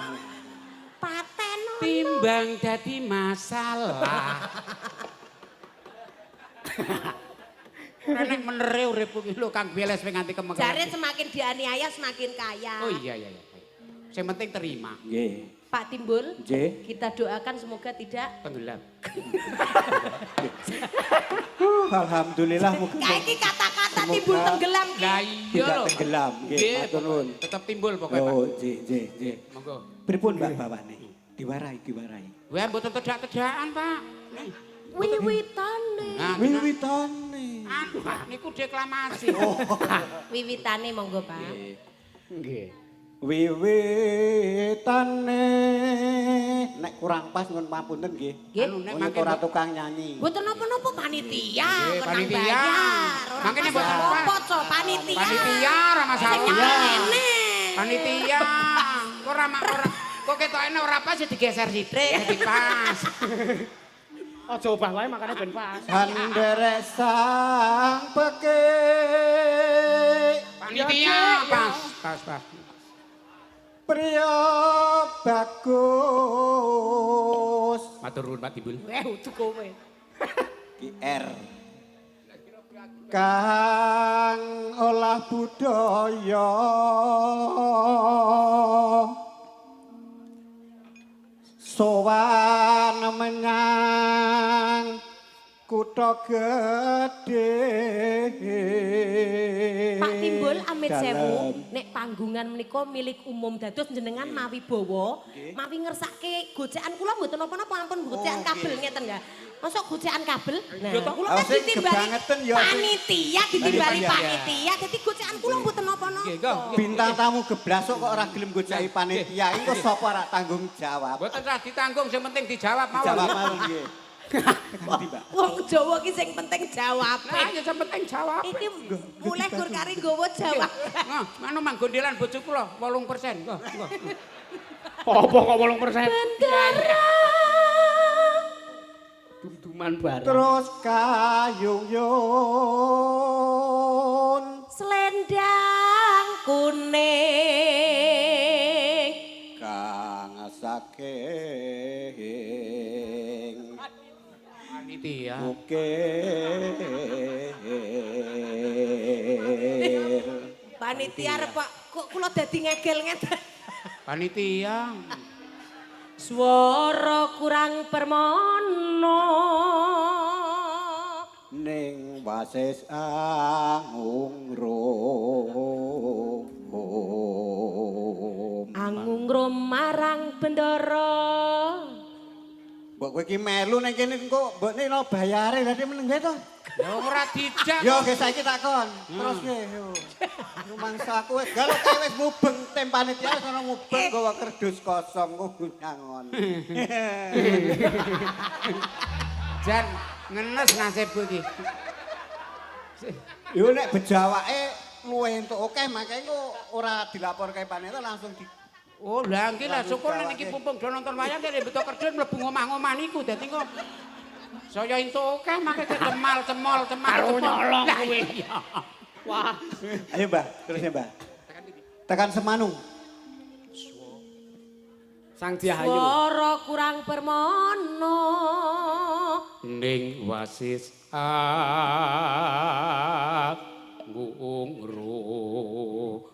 Patenono. Timbang dadi masalah. Ora nek menere uripku ki lho Kang Beles wing nganti kemeng. Jare semakin dianiaya semakin kaya. Oh iya iya iya. Sing penting terima. Nggih. Pak Timbul, Nggih. kita doakan semoga tidak Tenggelam. Alhamdulillah mugi Kayak iki kata-kata Semoga timbul tenggelam ki. Lah iya tidak lho. tenggelam. Nggih, Nggih, matur nuwun. Tetep timbul pokoknya Pak. Oh, nggih, nggih, nggih. Monggo. Pripun Mbak bawane? Diwarai, diwarai. Wah, mboten tedak-tedakan, Pak. Wiwitane. Nah, Wiwitane. anu, niku deklamasi. Wiwitane monggo, Pak. Nggih. Wiwitane nek kurang pas nyuwun pamunten nggih. Nggih. Anu nek Wong mangke ora tukang nyanyi. Mboten napa-napa panitia, Nggih, menang panitia. bayar. Ora Mangkene mboten masalah pas. apa, co, panitia. Panitia ora masalah. Sing nyekel ngene. Panitia. Kok ora ora kok ketokne ora pas ya digeser sithik dadi pas. Aja obah wae makane ben pas. Handerek sang pekik Panitia pas, pas, pas. priya bagus. Matur nuwun Pak Timbul. Eh, udu kowe. GR. Kang olah budaya Sowan menyang kutha gedhe. Pak Timbul, amit sewu, Dalem. Nek panggungan menika milik umum, dados jenengan mawi bawa, mawi ngersake gocekan kula mboten napa-napa, ampun gocekan Oh, kabel nggih. ngeten ya. Mosok gocekan kabel? Nah, Lho, toh. kula Ah, kan sing ditimbali kebangetan ya, sing- panitia, ditimbali Panitia. panitia, dadi gocekan kula mboten napa-napa. Nggih, nggih. Bintang tamu geblasuk kok ora gelem goceki panitia, iki kok sapa ora tanggung jawab? Mboten usah ditanggung, sing penting dijawab mawon. Dijawab mawon nggih. Tekan ndi, Mbak? Wong Jawa ki sing penting jawabe. Lah ya sing penting jawab. Iki mulih gur kari nggawa jawab. Nah, manu manggondelan bojo kula 8%. Nggo, nggo. Apa kok 8%? Bendera. Dum-duman bareng. Terus kayung yun Selendang kuning. Kang saking Panitia. ukir. Panitia arep kok kok kula dadi ngegel ngeten. Panitia. Swara kurang permono. Ning wasis angungrum. Angungrum marang bendara. Mbok kowe iki melu ning kene engko mbok no bayare dadi meneng wae to. Ya ora dijak. Yo ge saiki takon. Terus ge yo. Rumangsa aku wis galak kae wis mubeng tim panitia wis ana mubeng gawa kerdus kosong kok nyangon. Jan ngenes nasibku iki. Yo nek bejawake luwih entuk akeh makane engko ora dilaporke panitia langsung di Oh, lah nggih lah Langsung syukur nek iki gawake. pumpung do nonton wayang kene beto kerdun mlebu omah-omah niku dadi kok saya entuk akeh mangke cemal cemol cemal. Karo cemol. nyolong Lah, kowe. iya. Wah. Ayo Mbah, terusnya Mbah. Tekan Semanu. Sang Diahayu. Swara kurang permono. Ning wasis angungrum.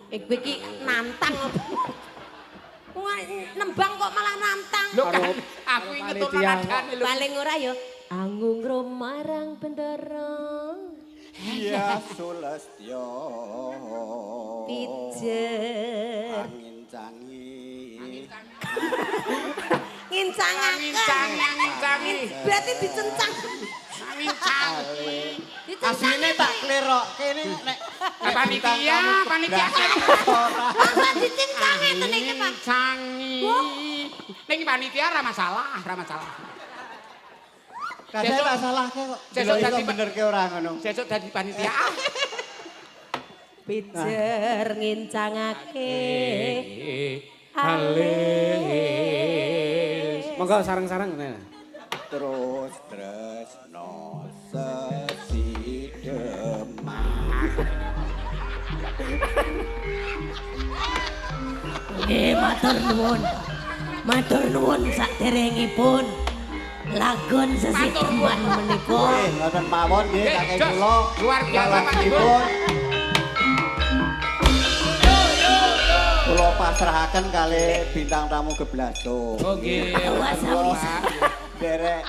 Eh kowe iki nantang apa? Wah, nembang kok malah nantang. Lho kan aku iki ngetokno panitia. nadane lho. Paling ora ya angungrum marang bendara. Iya Sulastya. Pijer. Angin cangi. Ngincangaken. Ngincangi, ngincangi. Berarti dicencang. Ngincangi. Asline tak klerokke nek nek Panitia, panitia. Masa dicencang ngeten iki, Pak. Ngincangi. Ning panitia ora masalah, ora masalah. Kadang tak salahke kok. Sesuk Delok iso dadi- benerke ora ngono. Sesuk dadi panitia. Ah. Pijer ngincangake. Alis. Monggo sareng-sareng. Nah. Terus tresno sesideman. Nggih, matur nuwun. Matur nuwun saderengipun lagon sesideman menika. Nggih, ngoten mawon nggih Nggih, kakek jos. kula. Luar biasa, Pak Timbul. Salajengipun Kula pasrahaken kalih bintang tamu geblaso. Oh nggih. Derek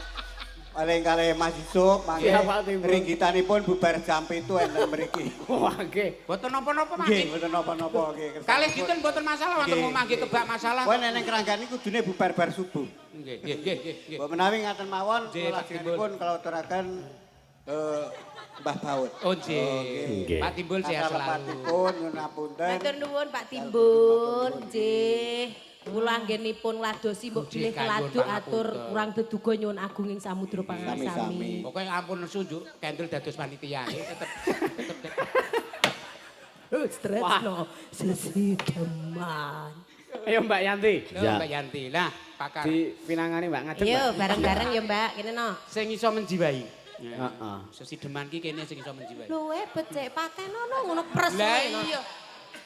paling kalih Mas Yusuf mangke Iya, Pak Timbul. ringgitanipun bubar jam 7 enten mriki. Wah, nggih. Mboten napa-napa Mas. Nggih, mboten napa-napa nggih. Kalih dinten mboten masalah wonten Nggih. omah nggih kebak masalah. Kowe nek ning Keranggan niku kudune bubar bar subuh. Nggih, nggih, nggih, nggih, nggih. Mbok menawi ngaten mawon Nggih, kula Pak Timbul. lajengipun kula aturaken Mbah Baut. Oh nggih. Nggih. Pak Timbul sehat Kathah selalu. lepatipun nyuwun ngapunten. Matur nuwun Pak Timbul. Nggih. Kula anggenipun ngladosi mbok Nggih, bilih kanggo keladuk atur pangapunten. kurang deduga nyuwun agung ing samudra pangaksami. Sami-sami. Pokoke ampun nesu njuk kendel dados panitia nggih tetep tetep. Tresno sesideman. Ayo Mbak Yanti. Lho Ya. Mbak Yanti. Lah, pakar Di pinangane Mbak ngadeg. Ayo Mbak. bareng-bareng ya Mbak, kene no. sing iso menjiwai. Heeh. Sesideman ki kene sing iso menjiwai. Luwe becik patenono ngono pres. Lah iya.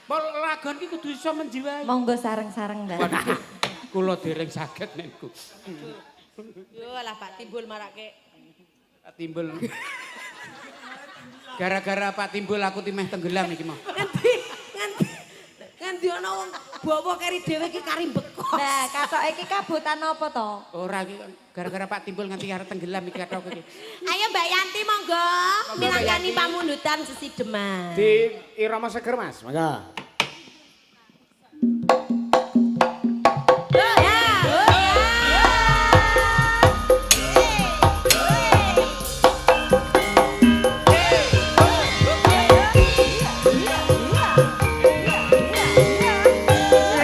Pol lagon ki kudu iso menjiwai. Monggo sareng-sareng, Mbak. Waduh, kula dereng saged niku. Yo lah Pak Timbul marake. Pak Timbul. Gara-gara Pak Timbul aku timeh tenggelam iki mau. Nganti nganti Ngendi ana wong bawa keri dhewe iki kari bekos. Nah, katoke iki kabotan apa to? Ora iki gara-gara Pak Timbul nganti arep tenggelam iki kathok iki. Ayo Mbak Yanti monggo milanggani pamundutan sesideman. Di irama seger Mas, mangga. Ya.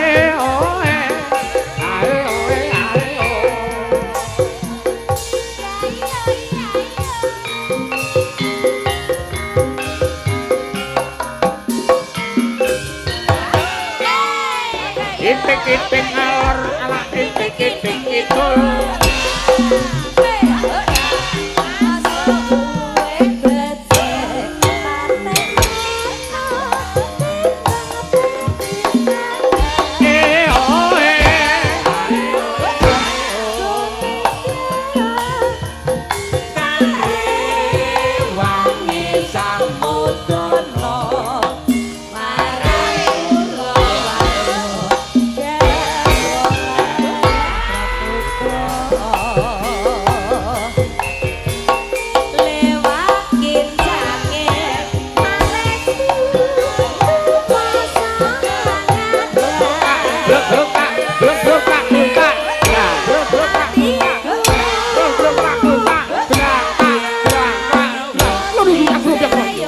Eh oh eh. Ae oh eh ae oh. Itik-itik ngalor ala itik-itik kidul. Eh oh eh. Wangi samudana. Blok blok tak, blok blok tak, tak. Nah, blok blok tak, tak. Blok blok tak, tak. Blak tak, blak tak. Blok blok blok blok.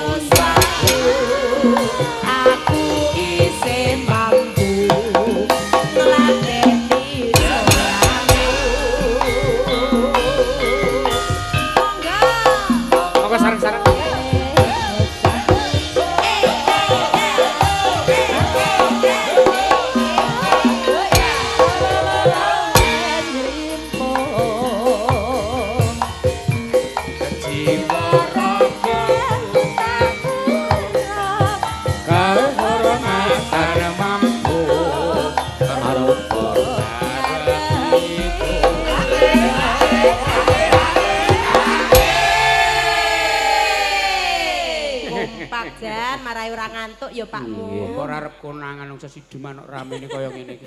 Aku isih mampu ngladeni selalu. Monggo. Monggo sareng-sareng. Kahormatan mampu arupa Kompak jan marai ora ngantuk ya Pakmu. Ora arep konangan wong sesideman kok ramene kaya ngene iki.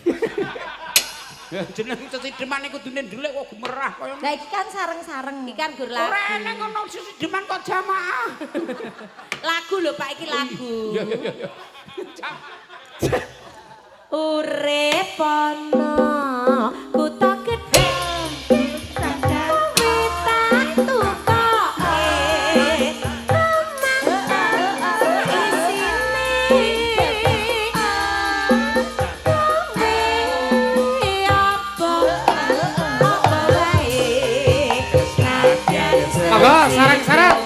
Ya jeneng sesideman iku kudune ndelik kok gemerah kaya Lah iki kan sareng-sareng. Iki kan gur lagu. Ora eneng ono sesideman kok jamaah. Lagu lho Pak iki lagu. Iya iya iya. Urip ana kutha gedhe tak tukoke isine kowe apa apa wae nadyan Monggo sareng-sareng.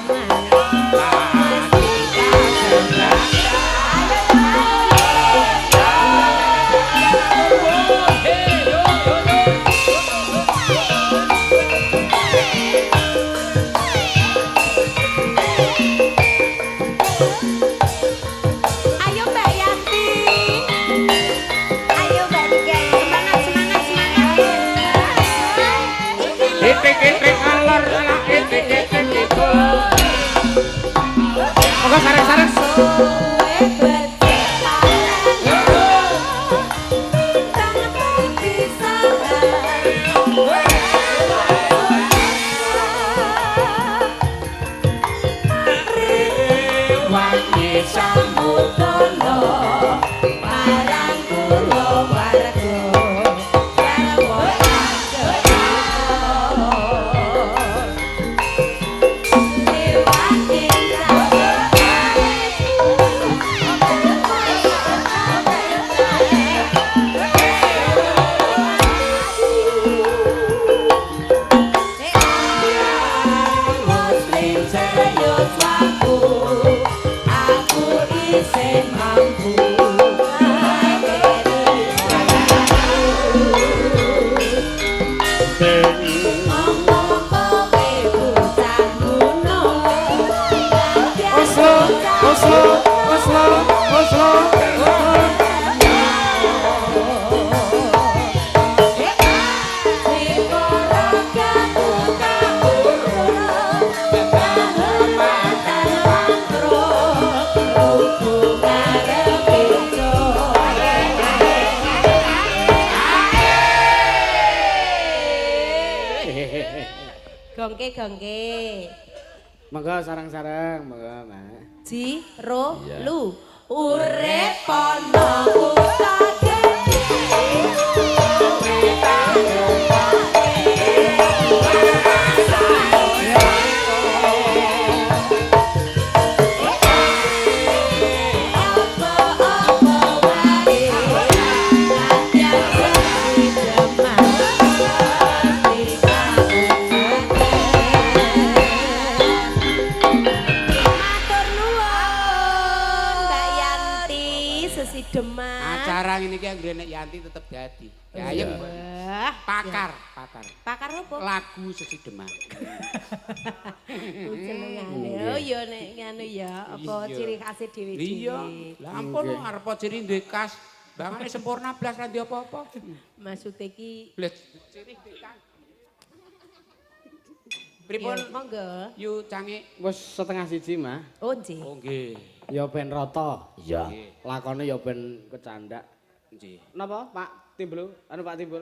Ayo Mbak Yanti. Ayo Mbak Niken. Semangat semangat semangat. Itik-itik ngalor ala itik-itik kidul. Monggo sareng-sareng. Kowe becik Wangi samudana. Marang kula warga garwa Gongke gongke. Monggo sareng-sareng, monggo, Mak. Ji ro lu. Urip ana kutha gedhe. Apa-apa wae nadyan sesideman mesti Matur nuwun Mbak Yanti sesideman. Acara ngene iki anggere nek Yanti tetep dadi. Gayeng. Wah, Pakar, pakar. Pakar apa? Lagu sesideman. Jenengane. Oh iya nek nganu ya, apa Iya. ciri khase dhewe-dhewe. Iya. Lah ampun arep ciri duwe kas. Bangane sempurna blas ra ndek apa-apa. Maksude iki Blas ciri duwe kas. Pripun? Ya, monggo. Yu cange. Wis 12.30, Mah. Oh nggih. Oh nggih. Ya ben rata. Iya. Lakone ya ben kecandak. Nggih. Napa, Pak Timbul? Anu Pak Timbul.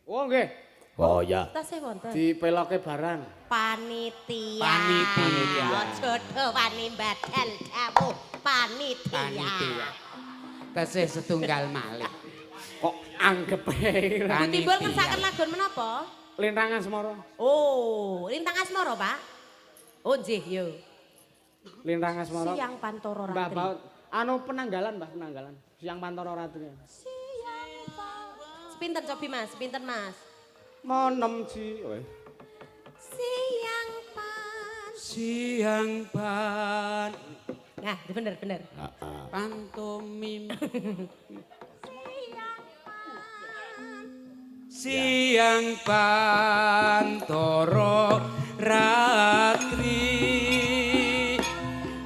Oh nggih, Oh ya. Tasih wonten. dipeloke barang. Panitia. Panitia. Aja do wani badal dawuh panitia. Panitia. Tesih setunggal malih. Kok anggepe. Bu Timbul ngersakaken lagon menapa? Lintang Asmara. Oh, Lintang Asmara, Pak. Oh nggih, yo. Lintang Asmara. Siang Pantoro Mbah Ratri. Baut. Anu penanggalan, Mbah, penanggalan. Siang Pantoro Ratri. Sepinten cobi Mas, sepinten Mas. Mau 6 ji. Weh. Siang pan. Siang pan Nah, bener bener. pantomim. Siang pantoro ratri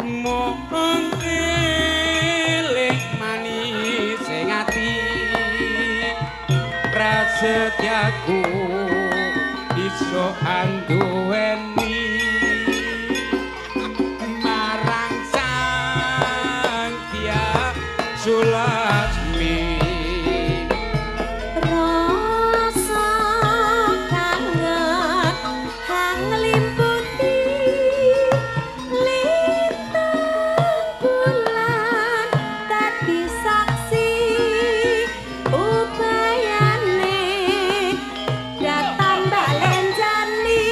mong eling manis sing ati prasetyaku iso anduweni marang Sang Hyang Sulasmi. Rasa kangen hang nglimputi lintang bulan dadi saksi upayane datang balenjani.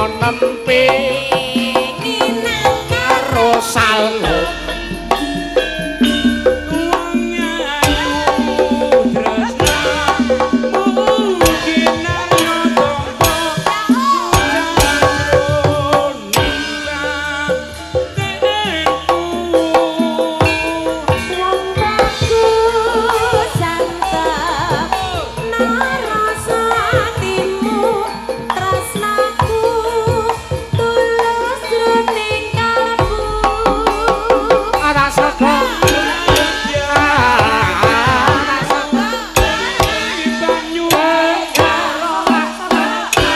Nempi Nginang karo salmu. Wong ayu tresnamu kinarya tampa jroning batinku. Wong bagus santep narasa atimu, tresnaku tulus jroning kalbu. Ora saka Banyu karo aku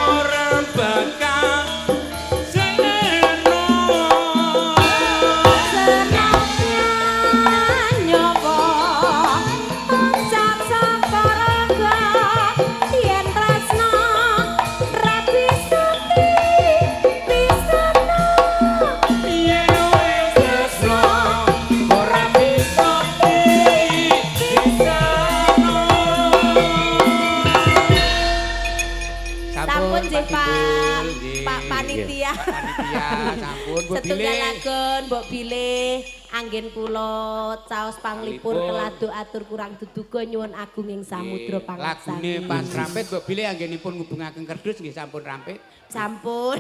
ora bakal seno. Senadyan nyawa ucap saka raga, yen tresna ra bisa dipisahno. Yen wis tresno ora bisa dipisahno. Sampun nggih Pak, Pak Panitia. Panitia sampun Bu Setunggal Bilih. lagon mbok bilih anggen kula caos panglipur Panglipur. keladu atur kurang duduga nyuwun agunging samudra Lagune pangaksami. pas rampit Mbok Bilih anggenipun ngubungaken kerdus nggih sampun rampit. Sampun.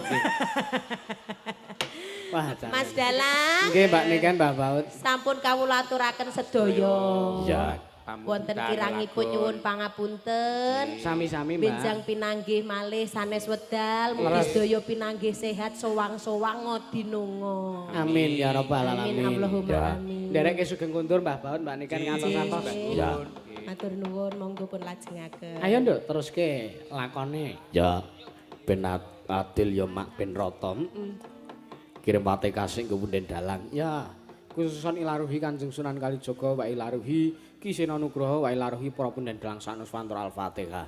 Wah, jan. Mas Dalang, Nggih, Mbak Niken, Mbak Baut. sampun kawula aturaken sedaya. Ya. Wonten kirangipun nyuwun pangapunten. Sami-sami, Mbak. Benjang pinanggih malih sanes wedal, mugi sedaya pinanggih sehat sowang-sowang ngodinonga. Amin ya rabbal Amin alamin. Allahumma Ya. amin. Nderek sugeng kundur Mbah Baut, Mbak Niken ngantos-antos. Ya. Matur nuwun, monggo pun lajengaken. Ayo nduk teruske lakone. Ya ben adil ya mak ben rata. Kirim pate kasih ke punden dalang. Ya, khususon ilaruhi Kanjeng Sunan Kalijaga wa ilaruhi Ki Sena Nugroho wa ilaruhi para punden dalang Sanuswantara Al-Fatihah.